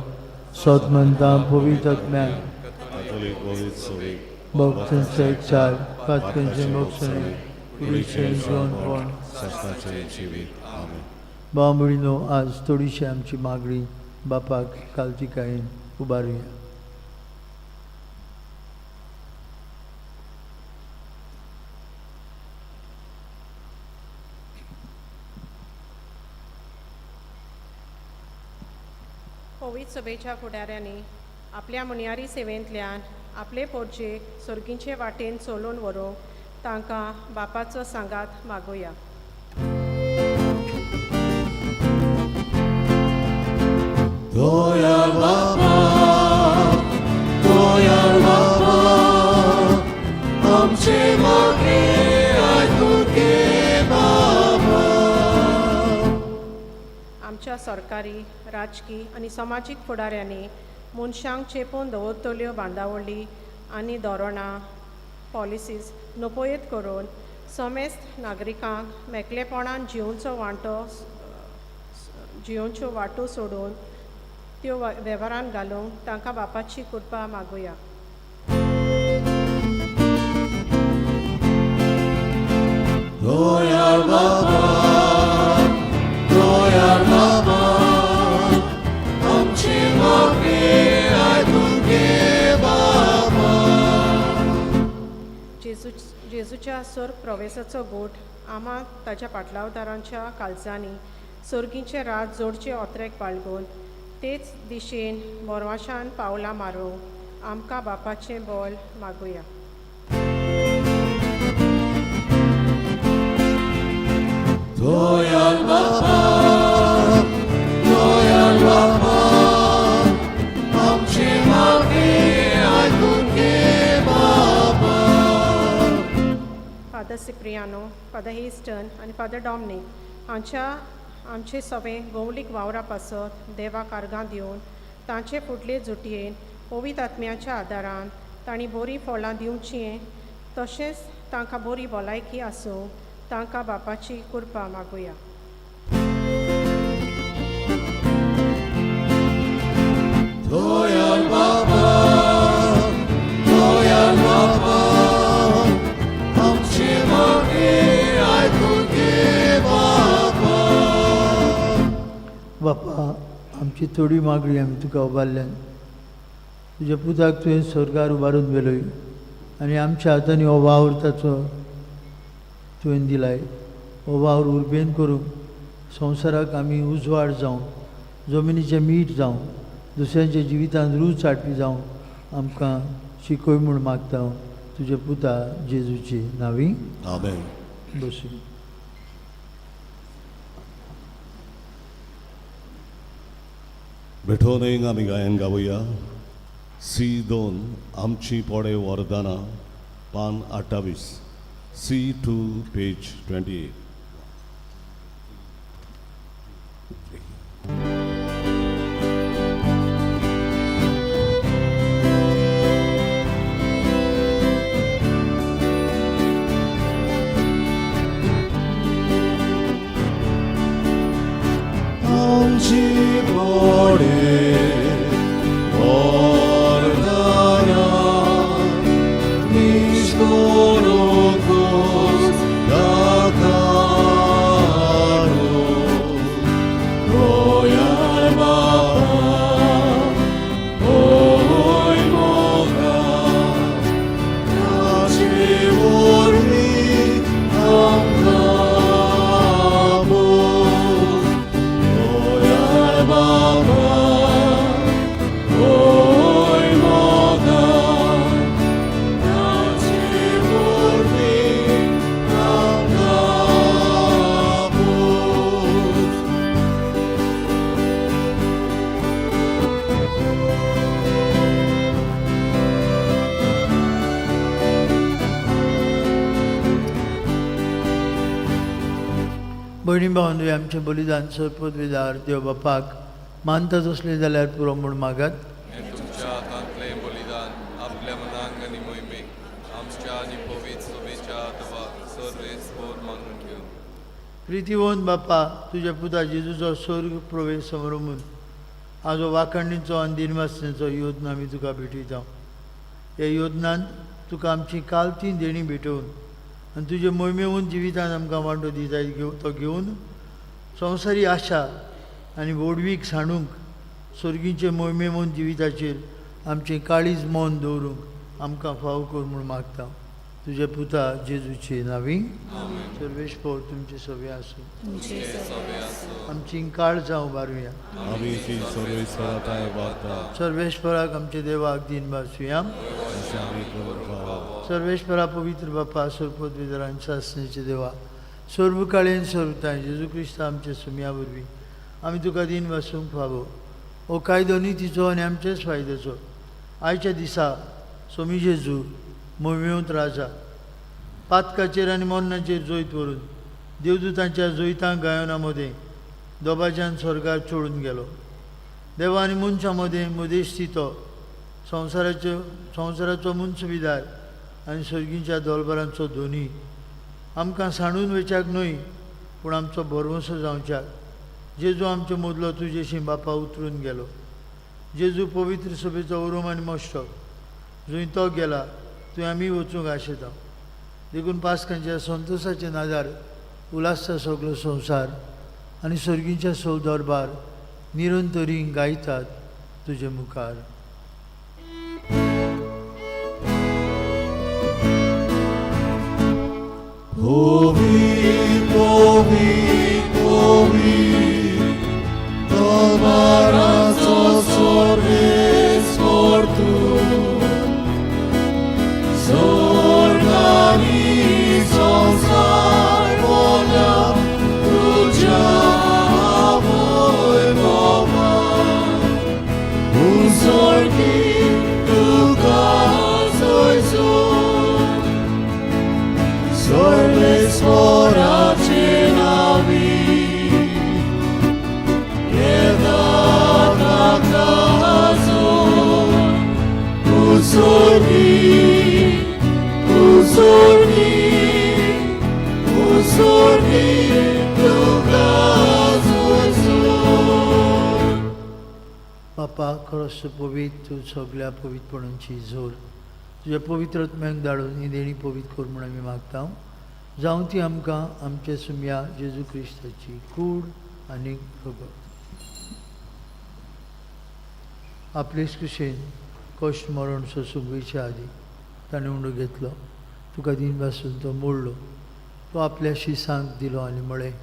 सोत म्हणटा पवित्र आत्म्यान, कातोलीक पवित्र सभेक, भक्तांचो एकचार, पातकांचें मोक्षणें, कुडीचें जिवनपण, सासणाचें जिवीत. आमेन. भाव भयणीनो, आज थोडीशी आमची मागणी बापाक कालतिकायेन उबारुया. पवित्र सभेच्या फुडाऱ्यांनी आपल्या मुनयारी सेवेंतल्यान आपले पोरचेक सर्गीचे वाटेन चलोवन व्हरूंक तांकां बापाचो सांगात मागुया. दयाळ बाबा, दयाळ बाबा, आमचे मागणे आयकून घे बाबा. आमच्या सरकारी, राजकी आनी समाजीक फुडाऱ्यांनी मनशांक चेपून दवरतल्यो बांदावळी आनी धोरणां, पॉलिसीज नपयत करून समेस्त नागरिकांक मेकळेपणान जिवनचो वांटो, जिवनच्यो वाटो सोडून त्यो वेव्हारान घालूंक तांकां बापाची कृपा मागुया. दयाळ बाबा, दयाळ बाबा, आमचे मागणे आयकून घे बाबा. जेजूच्या स्वर्ग प्रवेसाचो गोट आमा ताच्या पाटलावदारांच्या काळजांनी सर्गीचें राज जोडचे ओत्रेक बाळगून तेच दिशेन बोरवाशान पावलां मारूंक आमकां बापाचें बोल मागुया. दयाळ बाबा, दयाळ बाबा, आमचे मागणे आयकून घे बाबा. फादर सिप्रियानो, फादर हेस्टन आनी फादर डॉमनीक हांच्या आमचे सगळे गौलीक वावरा पासत देवाक आर्गां दिवन तांचे फुडले जुटयेन पवित्र आत्म्याच्या आदारान तांणी बरीं फळां दिवचीं, तशेंच तांकां बरी भलायकी आसूं तांकां बापाची कृपा मागुया. दयाळ बाबा, दयाळ बाबा, आमचे मागणे आयकून घे बाबा. बापा, आमची थोडी मागणी आमी तुका उबारल्यान. तुज्या पुताक तुवें स्वर्गार उबारून व्हेलोय आनी आमच्या हातांनी हो वावर ताचो तुवें दिलाय. हो वावर उर्बेन करूंक संवसाराक आमी उजवाड जावं, जमिनीचें मीठ जावं, दुसऱ्यांच्या जिवितांत रूच हाडपी जावं आमकां शिकय म्हूण मागता हांव तुज्या पुता जेजूचे नांवी. आमेन. बसूं. बेठोन आमी गायन गावया सी 2, आमची पोडे वरदाना, पान 28, C2, page 28. आमची पोडे वरदाना, निष्कोरोकोस दातारो. दयाळ बाबा, होय मोगा, ताचे वरवीं आमकां बोल. दयाळ बाबा, होय मोगा, ताचे वरवीं आमकां बोल. भयणी भावंडो, आमचें बलिदान सरपदवेदार देव बापाक मानता तसलें जाल्यार पुरो म्हूण मागात. हें तुमच्या हातांतलें बलिदान आपल्या मनांक आनी मोहिमेक आमच्या आनी पवित्र सभेच्या अथवा सर्वेस बोर मानून घेवं. प्रितीवंत बापा, तुज्या पुता जेजूचो स्वर्ग प्रवेश समरमून आजो वाखाणीचो आनी दिनवासनेचो योजना आमी तुका भेटयता. ह्या योजनान तुका आमची कालती देणी भेटोवन आनी तुजे मोहिमेवन जिवितान आमकां वांटो दिता तो घेवन संवसारी आशा आनी व्हडवीक सांडूंक सर्गीचे मोहिमेवन जिविताचेर आमचें काळीज मन दवरूंक आमकां फाव कर म्हूण मागता. तुज्या पुता जेजूचे नांवी. सर्वेस्पर तुमचे सगळे आसूं. आमची काळजां उबारुया. आमी ती सर्वेस्पराताय वागता. सर्वेस्पराक आमच्या देवाक दीन भासुया. अशें आमी करूंक फावो. सर्वेस्परा पवित्र बापा, सर्वपदवीधरान सासणेचे देवा, सर्व काळेन सर्वताय जेजू क्रिस्त आमच्या सुमया वरवीं आमी तुका दीन भासूंक फावो. हो कायदो नितीचो आनी आमचेच फायद्याचो. आयच्या दिसा सोमी जेजू मोहिमेंत राजा पातकाचेर आनी मरणाचेर जैत व्हरून देवदूतांच्या जैतां गायना मदें दोबाज्यान स्वर्गार चोडून गेलो. देवा आनी मनशां मदें मदेस्ती तो संवसाराचो मुनसुविदार आनी सर्गीच्या दोलबरांचो धोनी आमकां सांडून वयच्याक न्हय पूण आमचो भरवंसो जावच्याक जेजू आमचे मदलो तुजेशी बापा उतरून गेलो. जेजू पवित्र सभेचो उरूम आनी मश्टो जंय तो गेला थंय आमी वचूंक आशेता. देखून पास्कांच्या संतोसाचे नादार उलासता सगलो संवसार आनी सर्गीच्या सौ दरबार निरंतरी गायतात तुजे मुखार. Ovi, ovi, ovi, dolbaranzo sorvesportu, sorgani sonsar vola, tuja avoi baba, usorgi tuka soiso. Sorvesporace navi, edata caso, usorgi, usorgi, usorgi tu caso. बापा, खरोच पवित्र तूं सगल्या पवित्रपणांची जोर तुज्या पवित्र आत्म्याक धाडून ही देणी पवित्र कर म्हूण आमी मागता. जावं ती आमकां आमच्या सुमया जेजू क्रिस्ताची कूड आनी रगत. आपलेच कुशेन कश्ट मरण सोसूंक वयच्या आदीं ताणें उंडो घेतलो, तुका दीन भासून तो मोडलो, तो आपल्या शिसांक दिलो आनी म्हळें,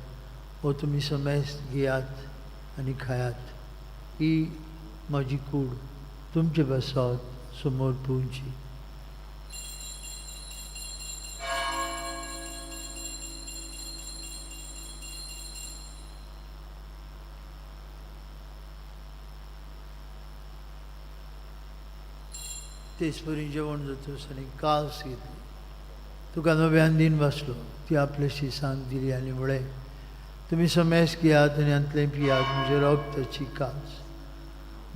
हो तुमी समेस्त घेयात आनी खायात, ही म्हजी कूड तुमचे पासत समोर पुवची. तेच परी जेवण जातच आनी कास घेतली, तुका नव्यान दीन बसलो, ती आपले शिसांक दिली आनी म्हळें, तुमी समेस्त घेयात आनी हांतलें पियात, म्हजें रगताची कास,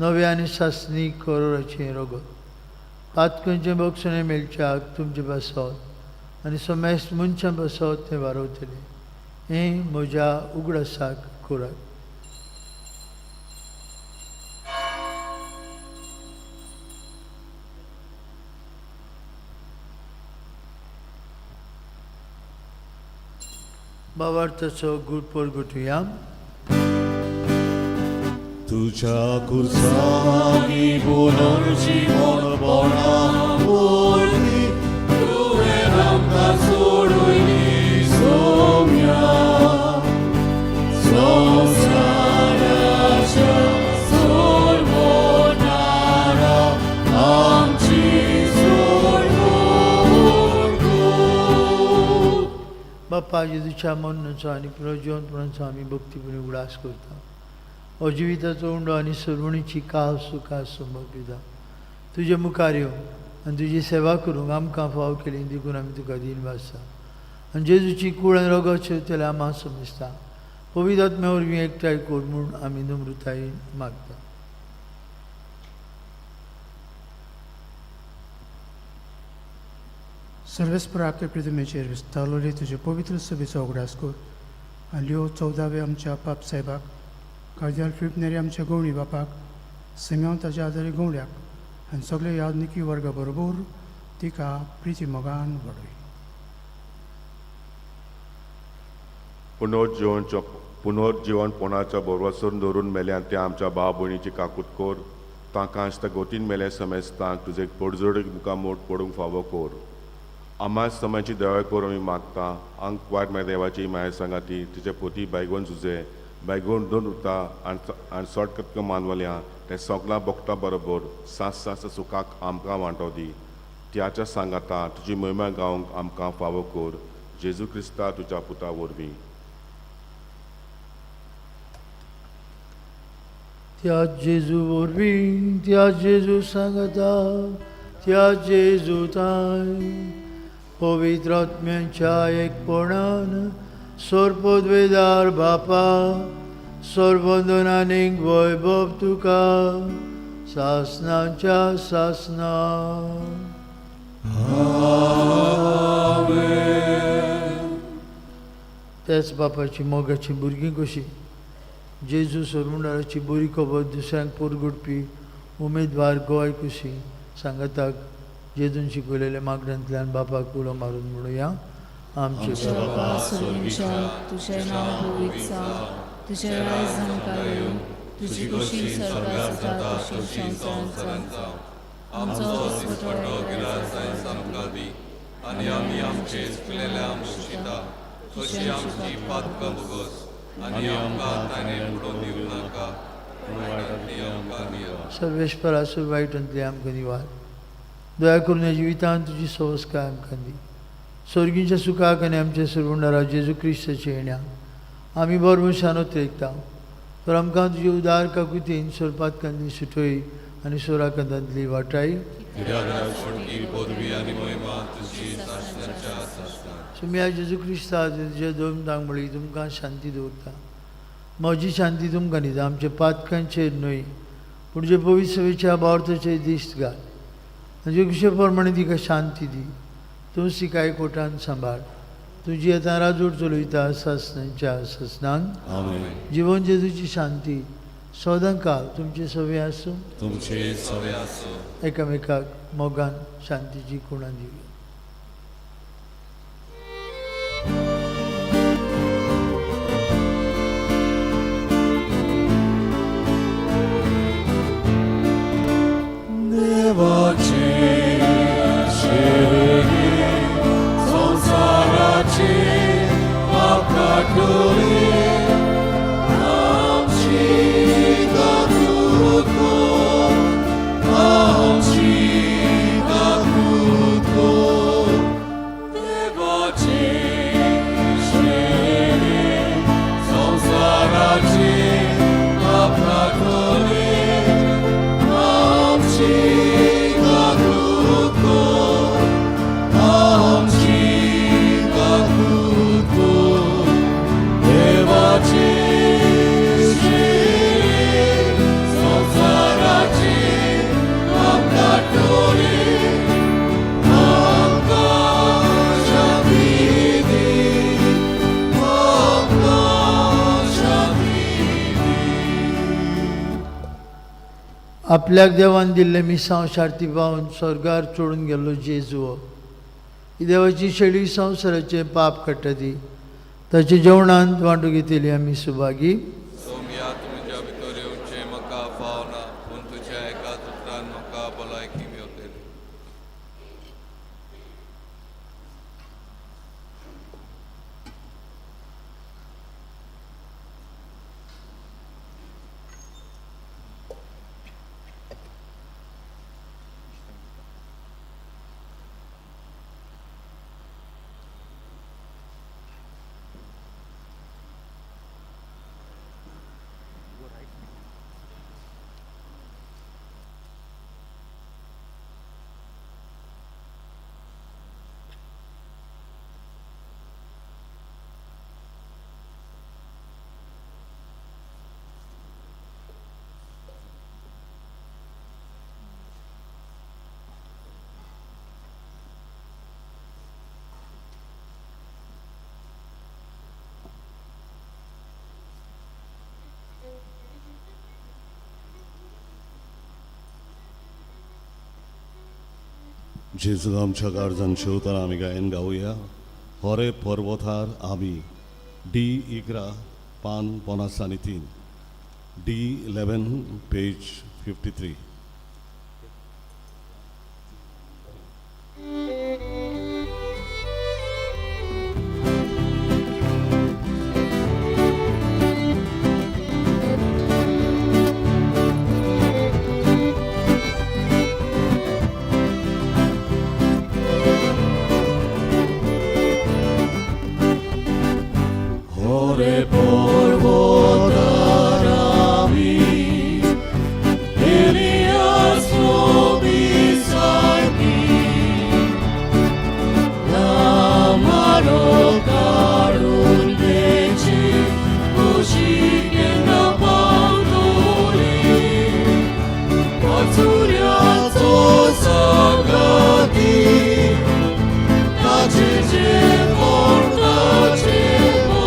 नव्या आनी सासणी करोराचें रगत, पातकंचें बक्षणें मेळच्याक तुमचे पासत आनी समेस्त मनशां पासत तें वारवतलें. हें म्हज्या उगडासाक करात. बाबार्थाचो गुरपर गुटुया. तुझ्या कुर्सानी पुनर्जीवन बणा वरवीं तुवें आमकां सोडयली सोम्या, संवसाराच्या सोडवणारा आमची सोडवण कर. बापा, जेजूच्या मरणाचो आनी पुनर्जिवनपणाचो आमी भक्तीपणी उगडास करता. हो जिविताचो उंडो आनी सर्वणीची कास तुका समर्पिता. तुजे मुखार येवंक आनी तुजी सेवा करूंक आमकां फाव केली देखून आमी तुका दीन भासता. आनी जेजूची कूड आनी रगत शेवतले आमा समजता. पवित्र आत्म्या वरवीं एकठांय कर म्हूण आमी नम्रतायेन मागता. सर्वेस्पराक प्रतिमेचेर विस्तारलेली तुजे पवित्र सभेचो उगडास कर आनी लिओ चवदावे आमच्या पाप साहेबाक, कार्दिनाल फिलीप नेरी आमच्या गवणी बापाक, सिमेवन ताच्या आदारी गवड्याक आनी सगळे यादनिकी वर्गा बरोबर तिका प्रिती मोगान वाडय. पुनर्जिवनपणाचो भरवंसो धरून मेल्यान त्या आमच्या भाव भयणीची काकूत कर. तांकां आसता गोतीन मेल्या समेस्तांक तुजे पडजोडीक मुखार मोड पडूंक फावो कर. आमा समाची दया कर आमी मागता. आंक वाट मागीर देवाची माया सांगाती तुजे पोती बायगोन तुजे बायगोन दोन उरता आनी सोट कतक मानवल्या ते सगळ्या भोगता बरोबर सास सास सुखाक आमकां वांटो दी. त्याच्या सांगाता तुजी महिमा गावंक आमकां फावो कर. जेजू क्रिस्ता तुज्या पुता वरवीं. त्या जेजू वरवीं, त्या जेजू सांगता, त्या जेजू ताय पवित्र आत्म्यांच्या एकपणान सोरपदवेदार बापा सर्वंदनानीक वैभव तुका सासनाच्या सासना. त्याच बापाची मोगाची भुरगीं कशी जेजू सोरमुंडाराची बरी खबर दुसऱ्यांक पोरगुडपी उमेदवार गोंय कशी सांगाताक जेजून शिकयलेल्या मागण्यांतल्यान बापाक उलो मारून म्हणुया. आमचे बाबा स्वर्गीच्या, तुझें नांव पवित्र जावं, तुजें राज आमकां येवं, तुजी खोशी स्वर्गात जाता तशी संवसारांत जावं. आमचो दिसपट्टो गिरास आयज आमकां दी आनी आमी आमचे चुकलेल्या मुशिता तशी आमची पातकां भोगोस आनी आमकां ताणें पडोवन दिवं नाका पूण वायटांतली आमकां निवार. सर्वेस्परा वायटांतली आमकां निवार. दया करून ह्या जिवितांत तुजी सवस्काय आमकां दी. स्वर्गीच्या सुखाक आनी आमच्या सरवंडारा जेजू क्रिस्ताच्या येण्या आमी बरभरसान उतरेकता. तर आमकां तुजी उदार काकुतीन सोरपातकांतली सुटय आनी सोराकांतांतली वाटाय. पदवी आनी महिमा तुजी सासणाच्या सासणाक. सुम्या जेजू क्रिस्ता तुजे दोन दांग म्हळी तुमकां शांती दवरता. म्हजी शांती तुमकां दिता. आमच्या पातकांचेर न्हय पूण जे पवित्र सभेच्या बावर्थाचेर दिश्ट घाल. ताजे कुशे प्रमाणे तिका शांती दी. तूं तिका कोटान सांबाळ. तुजी आतां राजवट चलयता सासणाच्या सासणांक. आमेन. जिवन जेजूची शांती सदां काल तुमचे सवे आसूं. तुमचे सवे आसूं. एकामेकाक मोगान शांतीची कुणां दिवया. देवाची शिरगी संसाराची पापकाटुली आमची काकूत कर, आमची काकूत कर. देवाची शिरगी संसाराची पापकाटुली आमची काकूत कर, आमची काकूत कर. देवाची शिरी संसाराची पापकाटुली आमकां शांती दी, आमकां शांती दी. आपल्याक देवान दिल्लें मिसांव शार्ती पावन स्वर्गार चडून गेल्लो जेजू हो. ही देवाची शेळी संवसाराचें पाप काडटा ती ताच्या जेवणांत वांटू घेतली आमी सुभागी. सोमया तुमच्या भितर येवचें म्हाका फावना पूण तुज्या एकाच उतरान म्हाका भलायकी मेवतली. जेजू आमच्या गार्जान शेवताना आमी गायन गावया होरे पर्वतार आमी डी इकरा पान पन्नास आनी तीन D 11 page 53. Hore porvotar ami, Elias nobis arpi, Lamaro karun deche, Kushike na pandoli, Patsuriato sagati, Tace ce porta ce bo.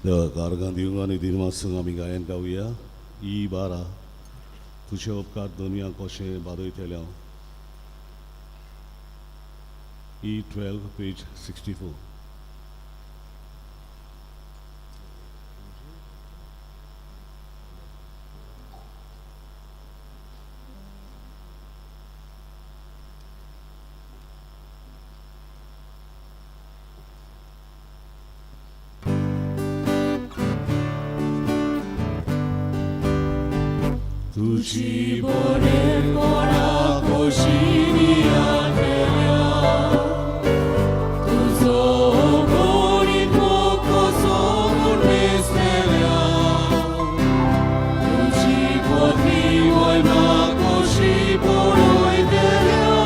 देवाक आर्गां दिवंक आनी दिनवासूंक आमी गायन गावया ई बारा तुजे उपकार दुनिया कशें बादयतले हांव. E 12 page 64. तुजी बरेपणा कशी तुजो गोरी कसो म्हूण मेजतल्या तुजी पदवी वयमा कशी पळयतल्या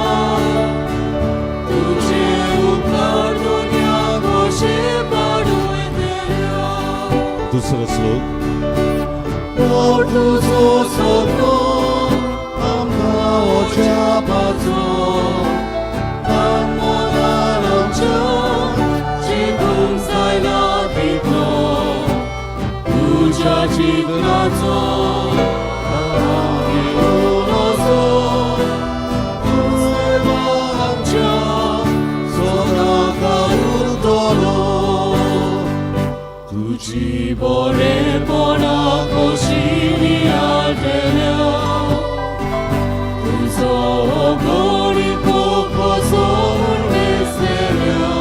तुजे उपकार दुनिया कशे पाडयतल्या. दुसरो श्लोक. तुजो सगळो आमकां ओच्यापाचो मनान आमच्या चिंतूंक जायना तितलो तुज्या चिंतनाचो घेवन असो तुजें आमच्या सदां उरतलो. तुजी बरेपणा कशी नियाळटल्या तुजो गोडी कसो म्हूण मेजतल्या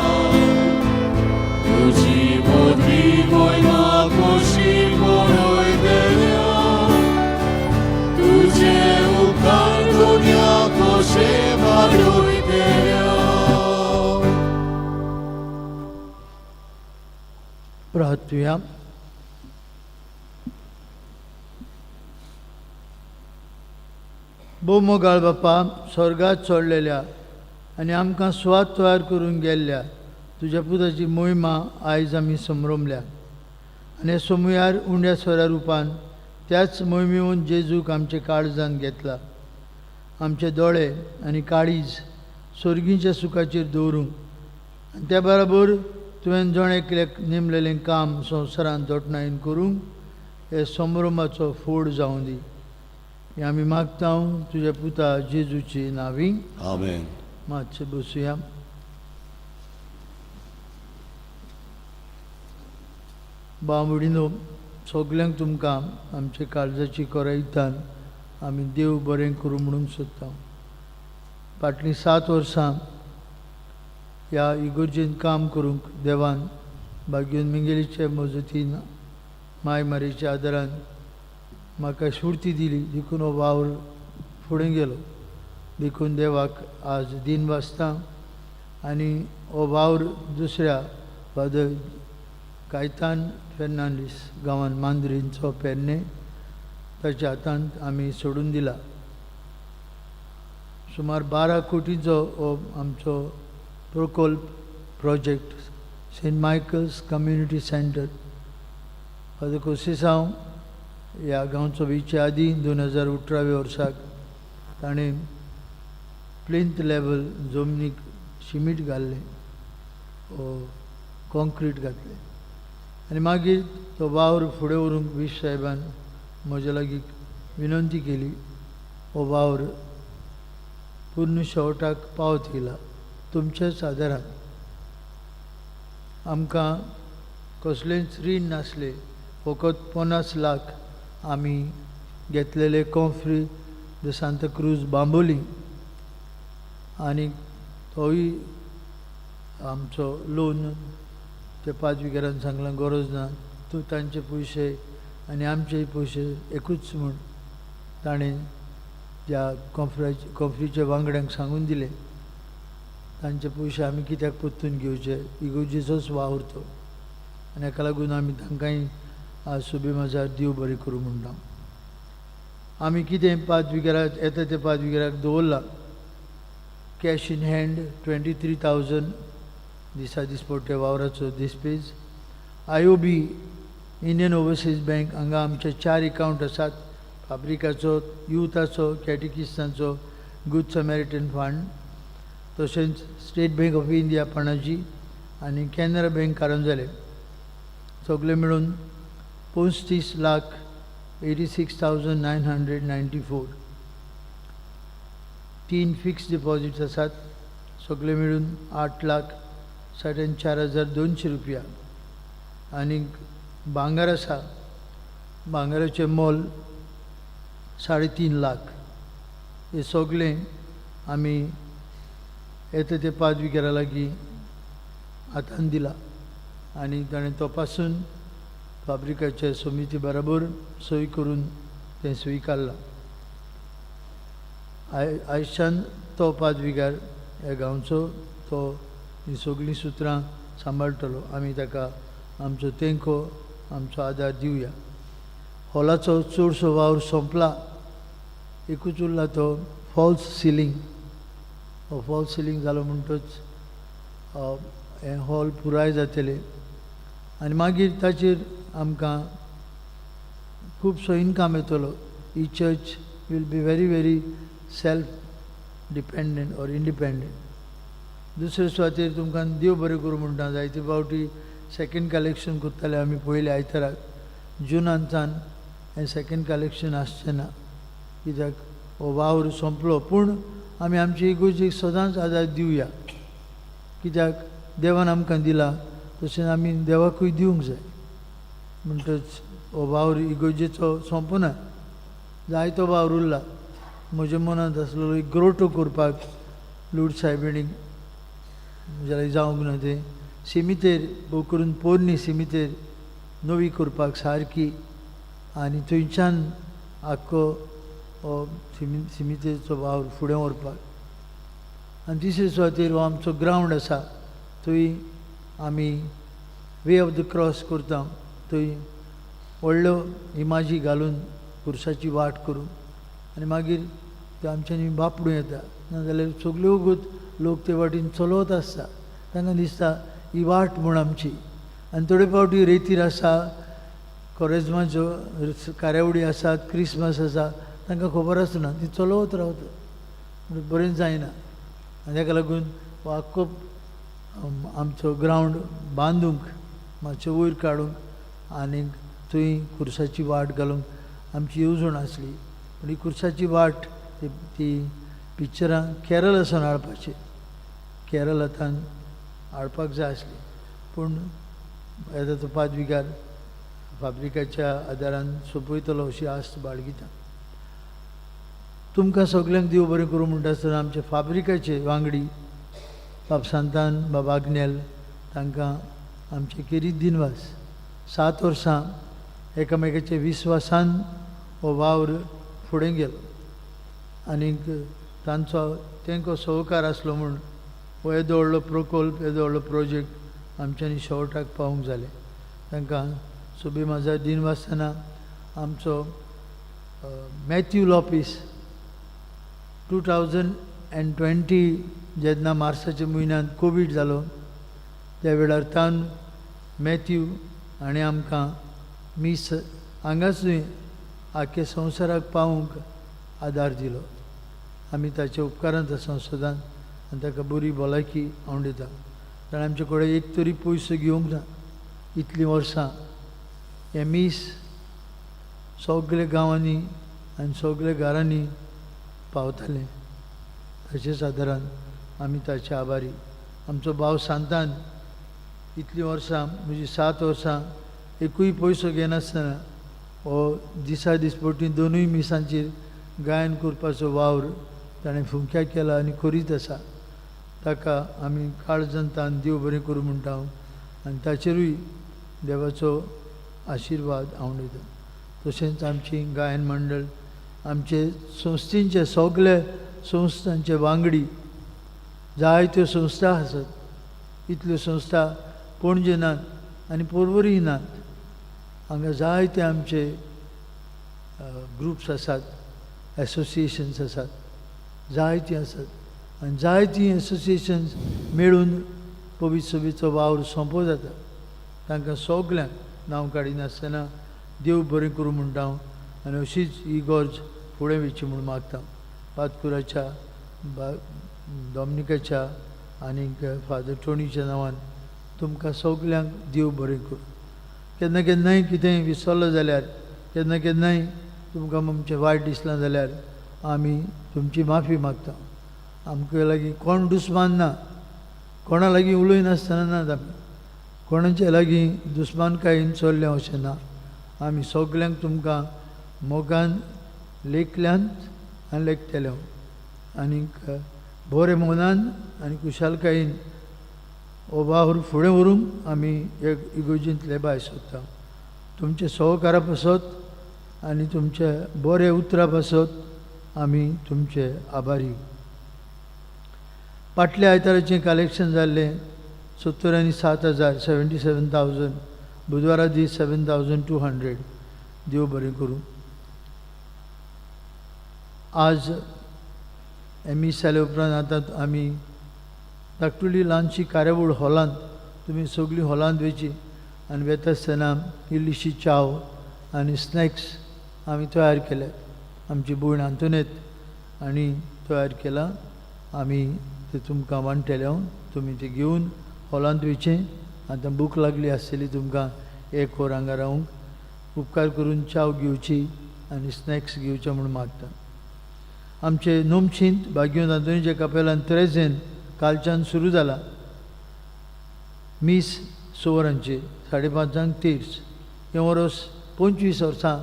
तुजी पदवी वयमा कशी पळयतल्या तुजे उपकार दुनिया कशे वाडयतल्या. प्रार्थुया. भोवमोगाळ बापा, स्वर्गात चडलेल्या आनी आमकां सुवात तयार करून गेल्ल्या तुज्या पुताची मोहिमा आयज आमी संभ्रमल्या आनी सोमुयार उंड्या स्वरा रुपान त्याच मोहिमेवन जेजूक आमचे काळजान घेतला. आमचे दोळे आनी काळीज सोर्गींच्या सुखाचेर दवरूंक आनी त्या बराबर तुवें जण एकल्याक नेमलेलें काम संवसारांत दोटणायेन करूंक हे संभ्रमाचो फोड जावं दी. हें आमी मागता तुज्या पुता जेजूची नांवी. आमेन. मातशें बसुया. बावडिनो, सगल्यांक तुमकां आमचे काळजाची कोरायतान आमी देव बरें करूं म्हणूंक सोदता. फाटलीं 7 वर्सां ह्या इगोर्जेन काम करूंक देवान भाग्योन मिंगेलीचे मजतीन माय मारीच्या आदारान म्हाका स्फुर्ती दिली, देखून हो वावर फुडें गेलो. देखून देवाक आज दिन वाचता आनी हो वावर दुसऱ्या फादर कायतान फेर्नांडीस गांवान मांद्रींचो पेरणे ताच्या हातांत आमी सोडून दिला. सुमार 12 कोटींचो हो आमचो प्रकल्प project Saint Michael's community centre. Father Conceição ह्या गांवचो वेचे आदीं 2018 वर्साक ताणें प्लिंथ लेवल जमनीक शिमीट घाल्लें, कॉन्क्रीट घातलें आनी मागीर तो वावर फुडें व्हरूंक विश साहेबान म्हज्या लागीं विनंती केली. हो वावर पूर्ण शेवटाक पावत येयला तुमच्याच आदारान. आमकां कसलेंच रीण नासलें, फकत 50 लाख आमी घेतलेले कॉफ्री the Santacruz Bambolim आनी तोय आमचो लोन ते पादविगारान सांगलां गरज ना, तूं तांचे पयशे आनी आमचेय पयशे एकूच म्हूण ताणें त्या कॉफ्रीच्या वांगड्यांक सांगून दिलें. तांचे पयशे आमी कित्याक परतून घेवचे, इगोर्जेचोच वावर तो आनी हाका लागून आमी तांकांय आज सुबे माजार देव बरें करूं म्हणटा. आमी कितें पादविगाराक येता ते पादविगाराक दवरलां. कॅश इन हँड 23,000 दिसा दिसपट्ट्या वावराचो दिसपेज. I O B Indian Overseas Bank हांगा आमचे 4 एकावंट आसात. फाब्रिकाचो, युथाचो, कॅटिकिस्तांचो, गूड समॅरिटन फंड, तशेंच State Bank of India Panaji आनी कॅनरा बँक कारंजाले. सगळे मेळून 35 lakh 86,994. तीन फिक्स डिपॉझिट्स आसात, सगळे मेळून 8,64,200 रुपया. आनीक भांगर आसा, भांगराचें मोल 3.5 लाख. हे सगळें आमी येता ते पादविगारा लागीं हातान दिला आनी ताणें तपासून फाब्रिकाच्या समिती बराबर सही करून तें स्विकारलां. आयच्यान तो पादविगार ह्या गांवचो, तो ही सगळीं सुत्रां सांबाळटलो. आमी ताका आमचो तेंको, आमचो आदार दिवया. हॉलाचो चडसो वावर सोंपला, एकूच उरला तो फॉल्स सिलींग. हो फॉल्स सिलींग जालो म्हणटच हें हॉल पुराय जातलें आनी मागीर ताचेर आमकां खुबसो इनकम येतलो. ही church will be very very self dependent or independent. दुसरे सुवातेर तुमकां देव बरें करूं म्हणटा. जायते फावटी सेकेंड कलेक्शन करताले आमी पयले आयताराक. जुनांतच्यान हें सेकेंड कलेक्शन आसचें ना, कित्याक हो वावर सोंपलो. पूण आमी आमचे इगोर्जेक सदांच आदार दिवया, कित्याक देवान आमकां दिला तशेंच आमी देवाकूय दिवंक जाय. म्हणटच हो वावर इगोर्जेचो सोंपुना, जायतो वावर उरला. म्हज्या मनांत आसलेलो एक ग्रोटो करपाक लूड सायबिणीक म्हज्या जावंक ना तें. सिमितेर, भोव करून पोरणी सिमितेर नवी करपाक सारकी आनी थंयच्यान आख्खो हो सिमितेचो वावर फुडें व्हरपाक. आनी तिसरे सुवातेर हो आमचो ग्रावंड आसा, थंय आमी वे ऑफ the cross करता. थंय व्हडल्यो इमाजी घालून खुर्साची वाट करून आनी मागीर त्यो आमच्यांनी बापडूं येता. नाजाल्यार सगल्यो वगत लोक ते वाटेन चलत आसता, तांकां दिसता ही वाट म्हूण आमची. आनी थोडे फावटी रेतीर आसा, कोरेजमाच्यो कार्यावळी आसात, क्रिसमस आसा, तांकां खबर आसना, ती चलत रावता, म्हणून बरें जायना. आनी ताका लागून हो आख्खो आमचो ग्रावंड बांदूंक, मातशें वयर काडूंक आनीक थंय खुर्साची वाट घालूंक आमची येवजण आसली. पूण ही खुर्साची वाट ती ती पिक्चरां केरळ सावन हाडपाची, केरळांतल्यान हाडपाक जाय आसली. पूण येता तो पादविगार फाब्रिकाच्या आदारान सोंपयतलो अशी आस्त बाळगिता. तुमकां सगल्यांक देव बरें करूं म्हणटा आसतना आमचे फाब्रिकाचे वांगडी बाब सांतान, बाब आग्नेल, तांकां आमचे खेरीत दिनवास. 7 वर्सां एकामेकाच्या विस्वासान हो वावर फुडें गेलो आनीक तांचो तेंको सहकार आसलो म्हूण हो येदो व्हडलो प्रकल्प, येदो व्हडलो प्रोजेक्ट आमच्यांनी शेवटाक पावूंक जालें. तांकां सुबे म्हाजा दिनवासतना आमचो मॅथ्यू लोपीस, 2020 जेन्ना मार्साच्या म्हयन्यांत कोवीड जालो, त्या वेळार तान मॅथ्यू हाणें आमकां मीस हांगाच न्हय, आख्ख्या संवसाराक पावूंक आदार दिलो. आमी ताच्या उपकारांत आसा सदांच आनी ताका बरी भलायकी हांव दिता. ताणें आमचे कडेन एक तरी पयसो घेवंक ना इतलीं वर्सां. हें मीस सगल्या गांवांनी आनी सगल्या घरांनी पावतालें, ताचेच आदारान. आमी ताचे आभारी. आमचो भाव सांतान इतलीं वर्सां, म्हणजे 7 वर्सां एकूय पयसो घेनासतना हो दिसा दिसपटी दोनूय मिसांचेर गायन करपाचो वावर ताणें फुंक्या केला आनी करीत आसा. ताका आमी काळजांतान देव बरें करूं म्हणटा हांव आनी ताचेरूय देवाचो आशिर्वाद हांव दिता. तशेंच आमची गायन मंडळ, आमचे संस्थेचे सगळे संस्थांचे वांगडी, जायत्यो संस्था आसात. इतल्यो संस्था पणजे नात आनी पोरवरी नात. हांगा जायते आमचे ग्रुप्स आसात, एसोसिएशन्स आसात, जायतीं आसात आनी जायतीं एसोसिएशन्स मेळून पवित्र सभेचो वावर सोंपो जाता. तांकां सगल्यांक नांव काडिनासतना देव बरें करूं म्हणटा हांव आनी अशीच ही गरज फुडें वचची म्हूण मागता. पादकुराच्या, बा डॉमनिकाच्या आनीक फादर टोनीच्या नांवान तुमकां सगल्यांक देव बरें करूं. केन्ना केन्नाय कितेंय विसरलो जाल्यार, केन्ना केन्नाय तुमकां आमचें वायट दिसलां जाल्यार आमी तुमची माफी मागता. आमकां लागीं कोण दुस्मान ना, कोणा लागीं उलयनासतना नात आमी, कोणाच्या लागीं दुस्मानकायेन चल्लें अशें ना. आमी सगल्यांक तुमकां मोगान लेखल्यांत आनी लेखतले आनीक बरें मनान आनी खुशालकायेन हो वावर फुडें व्हरूंक आमी एक इगोर्जींतले भायर सोदता. तुमचे सहकारा पासत आनी तुमचे बरे उतरा पासत आमी तुमचे आभारी. फाटल्या आयताराचें कलेक्शन जाल्लें 70 आनी 7 हजार, 77,000. बुधवारा दीस 7,200. देव बरें करूं. आज मीस जाले उपरांत आतां आमी धाकटुली ल्हानशी कार्यावळ हॉलांत, तुमी सगळीं हॉलांत वयची आनी वेता आसतना इल्लीशी चाव आनी स्नॅक्स आमी तयार केल्यात. आमची भयण आंतोनेत आनी तयार केलां, आमी ते तुमकां वांट्टले. तुमी ते घेवन हॉलांत वयचें. आतां भूक लागली आसतली तुमकां, एक वर हांगा रावूंक उपकार करून चाव घेवची आनी स्नॅक्स घेवचे म्हूण मागता. आमचे नोमशींत बागयोन आंतोनीच्या कपेलान त्रेझेन कालच्यान सुरू जाला. मीस 6 वरांचेर, 5:30 क तेर्स. हें वरोस 25 वर्सां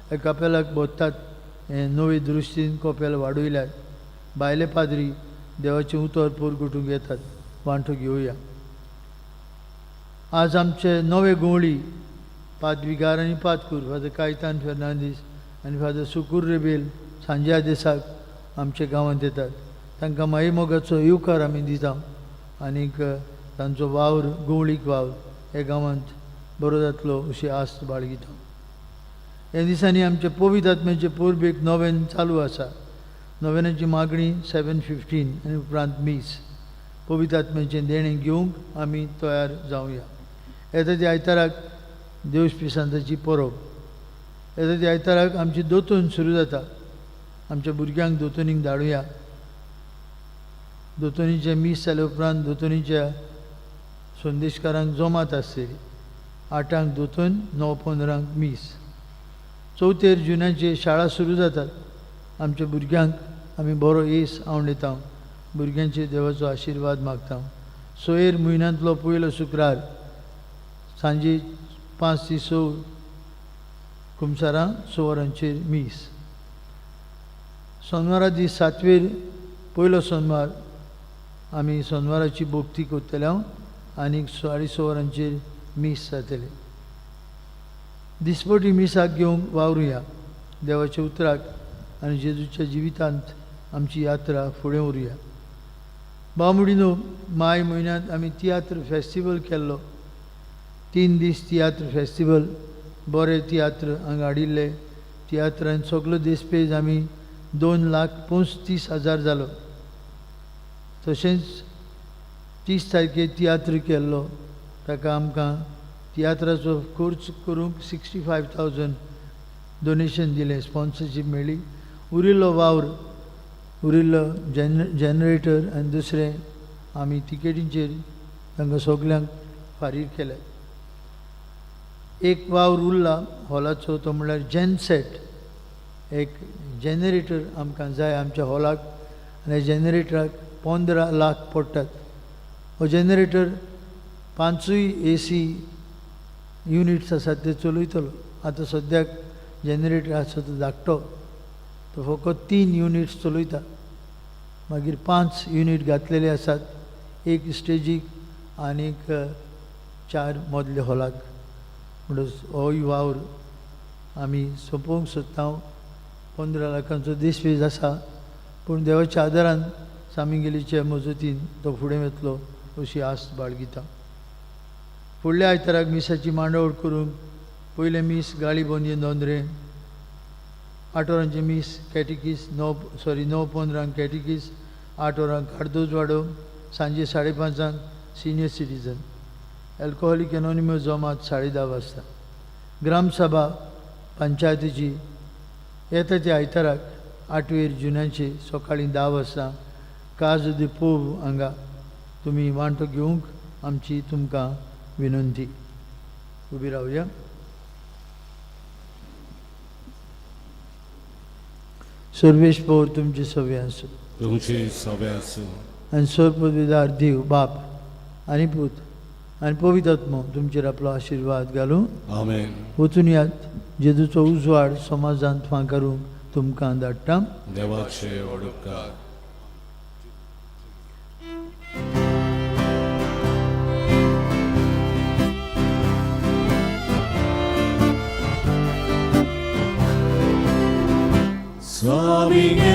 ह्या कपेलाक बोत्तात. हें नवे दृश्टीन कपेल वाडयल्यार भायले पाद्री देवाचें उतर परगटूंक येतात, वांटो घेवया. आज आमचे नवे गवळी पादविगार आनी पादकूर फादर कायतान फेर्नांदीस आनी फादर सुकूर रेबेल सांज्या दिसाक आमच्या गांवांत येतात. तांकां माई मोगाचो येवकार आमी दिता आनीक तांचो वावर, गवळीक वावर ह्या गांवांत बरो जातलो अशी आस्त बाळगिता. ह्या दिसांनी आमचे पवित्र आत्म्याचे परबेक नोवेन चालू आसा. नोवेनाची मागणी 7:15 आनी उपरांत मीस. पवित्र आत्म्याचें देणें घेवंक आमी तयार जावया. येता त्या आयताराक देव पिसांताची परब. येता त्या आयताराक आमची दोतोन सुरू जाता. आमच्या भुरग्यांक दोतोनीक धाडुया. दोतोनीचें मीस जाले उपरांत दोतोनीच्या संदेशकारांक जमात आसतली. 8 क दोतोन, 9:15 क मीस. चवथेर जुनाचे शाळा सुरू जातात. आमच्या भुरग्यांक आमी बरो येस आवडयता, भुरग्यांचे देवाचो आशिर्वाद मागता. सोयर म्हयन्यांतलो पयलो शुक्रार सांजे 5 ते 6 कुमसारां, 6 वरांचेर मीस. सोनवारा दीस सातवेर पयलो सोनवार आमी सोनवाराची भक्ती करतले आनी 6:30 वरांचेर मीस जातलें. दिसपटी मिसाक घेवंक वावरुया. देवाच्या उतराक आनी जेजूच्या जिवितांत आमची यात्रा फुडें व्हरुया. बावमोडीनो, माय म्हयन्यांत आमी तियात्र फेस्टिवल केल्लो. 3 दीस तियात्र फेस्टिवल, बरे तियात्र हांगा हाडिल्ले. तियात्रान सगलो देसपेज आमी 2,35,000 जालो. तशेंच 30 तारखेर तियात्र केल्लो, ताका आमकां तियात्राचो खर्च करूंक 65,000 डोनेशन दिलें, स्पॉन्सरशीप मेळ्ळी. उरिल्लो वावर, उरिल्लो जनरेटर आनी दुसरें आमी तिकेटींचेर तांकां सगल्यांक फारीक केले. एक वावर उरला हॉलाचो, तो म्हणल्यार जेनसेट. एक जनरेटर आमकां जाय आमच्या हॉलाक आनी जनरेटराक 15 लाख पडटात. हो जनरेटर पांचूय ए सी युनिट्स आसात ते चलयतलो. आतां सद्याक जनरेटर आसा तो धाकटो, तो फकत तीन युनिट्स चलयता. मागीर पांच युनीट घातलेले आसात, एक स्टेजीक आनीक चार मदल्या हॉलाक. म्हणटच होय वावर आमी सोंपोवंक सोदता. 15 लाखांचो देशपेज आसा, पूण देवाच्या आदारान, सामिगेलीचे मजतीन तो फुडें वतलो अशी आस्त बाळगिता. फुडल्या आयताराक मिसाची मांडावळ करूंक पयलें मीस गाळी बोंदये नोंदरे, 8 वरांचें मीस, कॅटिकीस 9, सॉरी, 9:15 क कॅटिकीस, 8 वरांक कार्दोज वाडो, सांजे 5:30 क सिनियर सिटीजन अल्कोहोलीक एनोनिमस जमात 10:30 वाजता. ग्रामसभा पंचायतीची येता त्या आयताराक आठवेर जुनाचे सकाळीं 10 वाजता काज दी पोव हांगा तुमी वांटो घेवंक आमची तुमकां विनंती. उबी रावया. सर्वेश पौर तुमचे सवे आसूं. तुमची सभे आसूं. आनी सर पदवीदार देव बाप आनी पूत आनी पवित्र आत्मो तुमचेर आपलो आशिर्वाद घालूं. आमेन. वचून यात, जेजूचो उजवाड समाजांत फांकारूंक तुमकां धाडटा. देवाचे वडुपकार. स्वामी.